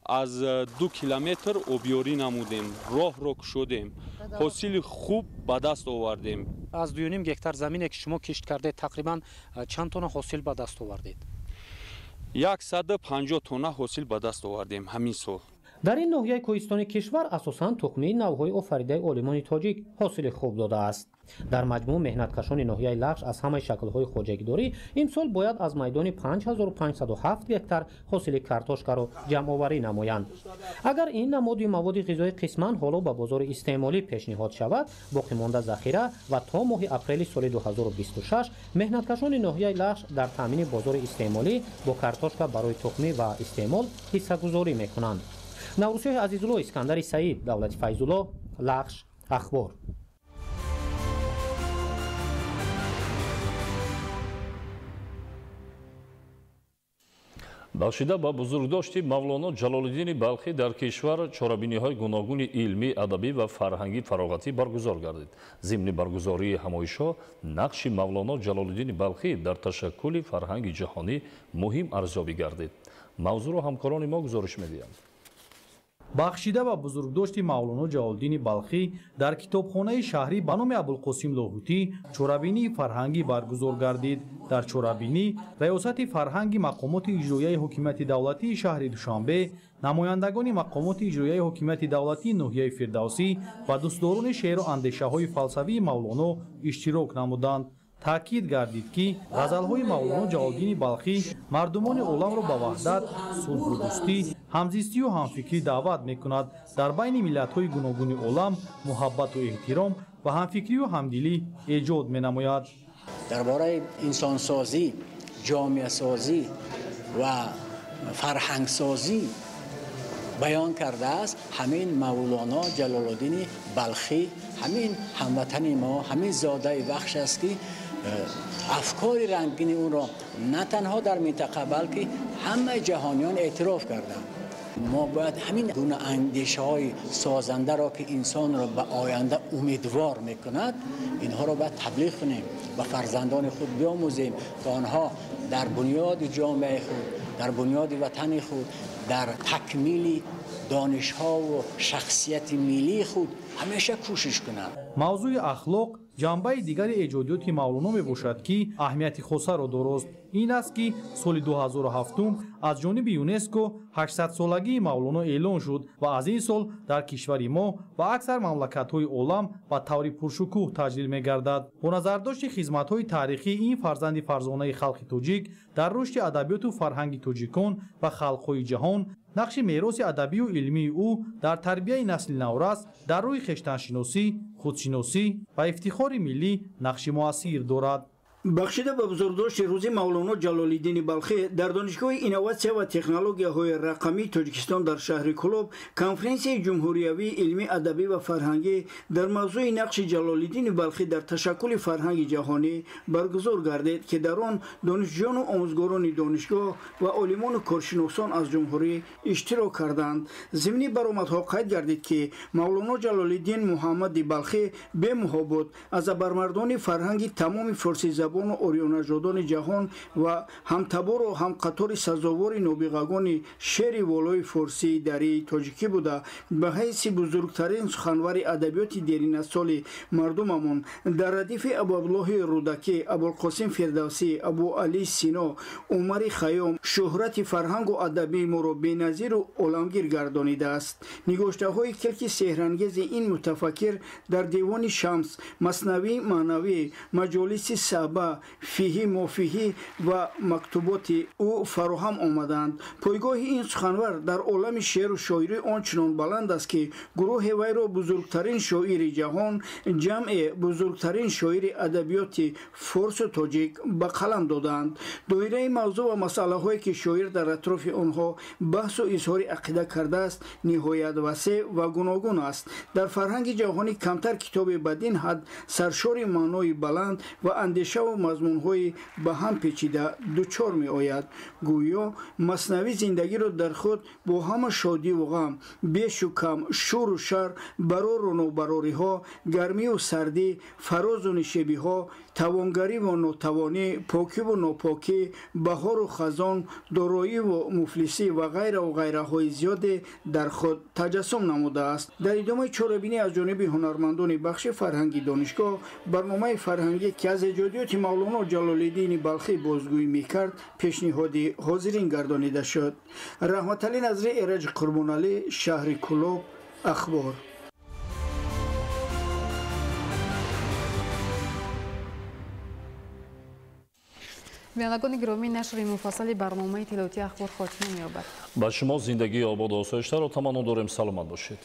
аз 2 километр обёрӣ намудем, роҳро кушодем, ҳосили хуб ба даст овардем. Аз 2,5 гектар замине ки шумо кишт кардед, тақрибан чанд тонна ҳосил ба даст овардед? 150 тонна ҳосил ба даст овардем ҳамин сол. Дар ин ноҳияи кӯҳистони кишвар асосан тухмии навъҳои офаридаи олимони тоҷик ҳосили хуб додааст. Дар маҷмӯъ меҳнаткашони ноҳияи Лахш аз ҳамаи шаклҳои хоҷагидорӣ имсол бояд аз майдони 5507 гектар ҳосили картошкаро ҷамъоварӣ намоянд. Агар ин намуди маводи ғизоӣ қисман ҳоло ба бозори истеъмолӣ пешниҳод шавад, боқимонда захира ва то моҳи апрели соли 2026 меҳнаткашони ноҳияи Лахш дар таъмини бозори истеъмолӣ бо картошка барои тухмӣ ва истеъмол ҳиссагузорӣ мекунанд. Наврӯзшоҳи Азизулло, Искандари Саид, Давлати Файзулло, Лахш, Ахбор. Бахшида ба бузургдошти Мавлоно Ҷалолиддини Балхӣ дар кишвар чорабиниҳои гуногуни илмӣ, адабӣ ва фарҳангӣ фароғатӣ баргузор гардид. Зимни баргузории ҳамоишҳо нақши Мавлоно Ҷалолиддини Балхӣ дар ташаккули фарҳанги ҷаҳонӣ муҳим арзёбӣ гардид. Мавзӯъро ҳамкорони мо гузориш медиҳанд. Бахшида ба бузургдошти Мавлоно Ҷалолиддини Балхӣ дар китобхонаи шаҳрӣ ба номи Абулқосим Лоҳутӣ чорабинии фарҳангӣ баргузор гардид. Дар чорабинӣ раёсати фарҳанги мақомоти иҷроияи ҳокимияти давлатии шаҳри Душанбе, намояндагони мақомоти иҷроияи ҳокимияти давлатии ноҳияи Фирдавсӣ ва дӯстдорони шеъру андешаҳои фалсафии Мавлоно иштирок намуданд. Таъкид гардид, ки ғазалҳои Мавлоно Ҷалолиддини Балхӣ мардумони оламро ба ваҳдат, сулҳу дӯстӣ, ҳамзистию ҳамфикрӣ даъват мекунад. Дар байни миллатҳои гуногуни олам муҳаббату эҳтиром ва ҳамфикрию ҳамдилӣ эҷод менамояд. Дар бораи инсонсозӣ, ҷомеасозӣ ва фарҳангсозӣ баён кардааст ҳамин Мавлоно Ҷалолуддини Балхӣ, ҳамин ҳамватани мо, ҳамин зодаи Вахш аст, ки афкори рангини ӯро на танҳо дар минтақа, балки ҳамаи ҷаҳониён эътироф карданд. Мо бояд ҳамин гуна андешаҳои созандаро, ки инсонро ба оянда умедвор мекунад, инҳоро бояд таблиғ кунем, ба фарзандони худ биомӯзем, то онҳо дар бунёди ҷомеаи худ, дар бунёди ватани худ, дар такмили донишҳову шахсияти миллии худ ҳамеша кӯшиш кунанд. Мавзӯи ахлоқ ҷанбаи дигари эҷодиёти Мавлоно мебошад, ки аҳамияти хосаро дорост. Ин аст, ки соли 2007 аз ҷониби ЮНЕСКО 800-солагии Мавлоно эълон шуд ва аз ин сол дар кишвари мо ва аксар мамлакатҳои олам ба таври пуршукӯҳ таҷлил мегардад. Бо назардошти хизматҳои таърихии ин фарзанди фарзонаи халқи тоҷик дар рушди адабиёту фарҳанги тоҷикон ва халқҳои ҷаҳон, нақши мероси адабию илмии ӯ дар тарбияи насли наврас дар рӯи хештаншиносӣ, худшиносӣ ва ифтихори миллӣ нақши муассир дорад. Бахшида ба бузургдошти рӯзи Мавлоно Ҷалолиддини Балхӣ дар Донишгоҳи инноватсия ва технологияҳои рақамии Тоҷикистон дар шаҳри Кӯлоб конференсияи ҷумҳуриявии илмӣ, адабӣ ва фарҳангӣ дар мавзӯи нақши Ҷалолиддини Балхӣ дар ташаккули фарҳанги ҷаҳонӣ баргузор гардид, ки дар он донишҷӯёну омӯзгорони донишгоҳ ва олимону коршиносон аз ҷумҳурӣ иштирок карданд. Зимни баромадҳо қайд гардид, ки Мавлоно Ҷалолиддин Муҳаммади Балхӣ бемуҳо буд аз абармардони фарҳанги тамоми форсизабон ориёнажодони ҷаҳон ва ҳамтабору ҳамқатори сазовори нобиғагони шеъри волои форсии дарии тоҷикӣ буда, ба ҳайси бузургтарин суханвари адабиёти деринасоли мардумамон дар радифи Абуабдуллоҳи Рӯдакӣ, Абулқосим Фирдавсӣ, Абуалӣ Сино, Умари Хайём шӯҳрати фарҳангу адабии моро беназиру оламгир гардонидааст. Нигоштаҳои келки сеҳрангези ин мутафаккир дар Девони Шамс, Маснавии маънавӣ, Маҷолиси Саба, Фиҳӣ мофиҳӣ ва мактуботи ӯ фароҳам омаданд. Пойгоҳи ин суханвар дар олами шеъру шоирӣ он чунон баланд аст, ки гурӯҳе вайро бузургтарин шоири ҷаҳон, ҷамъе бузургтарин шоири адабиёти форсу тоҷик ба қалам додаанд. Доираи мавзӯъ ва масъалаҳое, ки шоир дар атрофи онҳо баҳсу изҳори ақида кардааст, ниҳоят васеъ ва гуногун аст. Дар фарҳанги ҷаҳонӣ камтар китобе бадин ҳад саршори маънои баланд ва андешаву мазмунҳои ба ҳам печида дучор меояд. Гӯё Маснавӣ зиндагиро дар худ бо ҳама шодиву ғам, бешу кам, шӯру шар, барору нобарориҳо, гармию сардӣ, фарозу нишебиҳо, тавонгариву нотавонӣ, покиву нопокӣ, баҳору хазон, дороиву муфлисӣ ва ғайраву ғайраҳои зиёде дар худ таҷассум намудааст. Дар идомаи чорабинӣ аз ҷониби ҳунармандони бахши фарҳанги донишгоҳ барномаи фарҳангӣ, ки аз эҷодиёти Мавлоно Ҷалолиддини Балхӣ бозгӯӣ мекард, пешниҳоди ҳозирин гардонида шуд. Раҳматалӣ Назри, Эраҷ Қурбоналӣ, шаҳри Кӯлоб, Ахбор. Бинандагони гиромӣ, нашри муфассали барномаи иттилоотии Ахбор хотима меёбад. Ба шумо зиндагии ободу осоиштаро таманно дорем. Саломат бошед.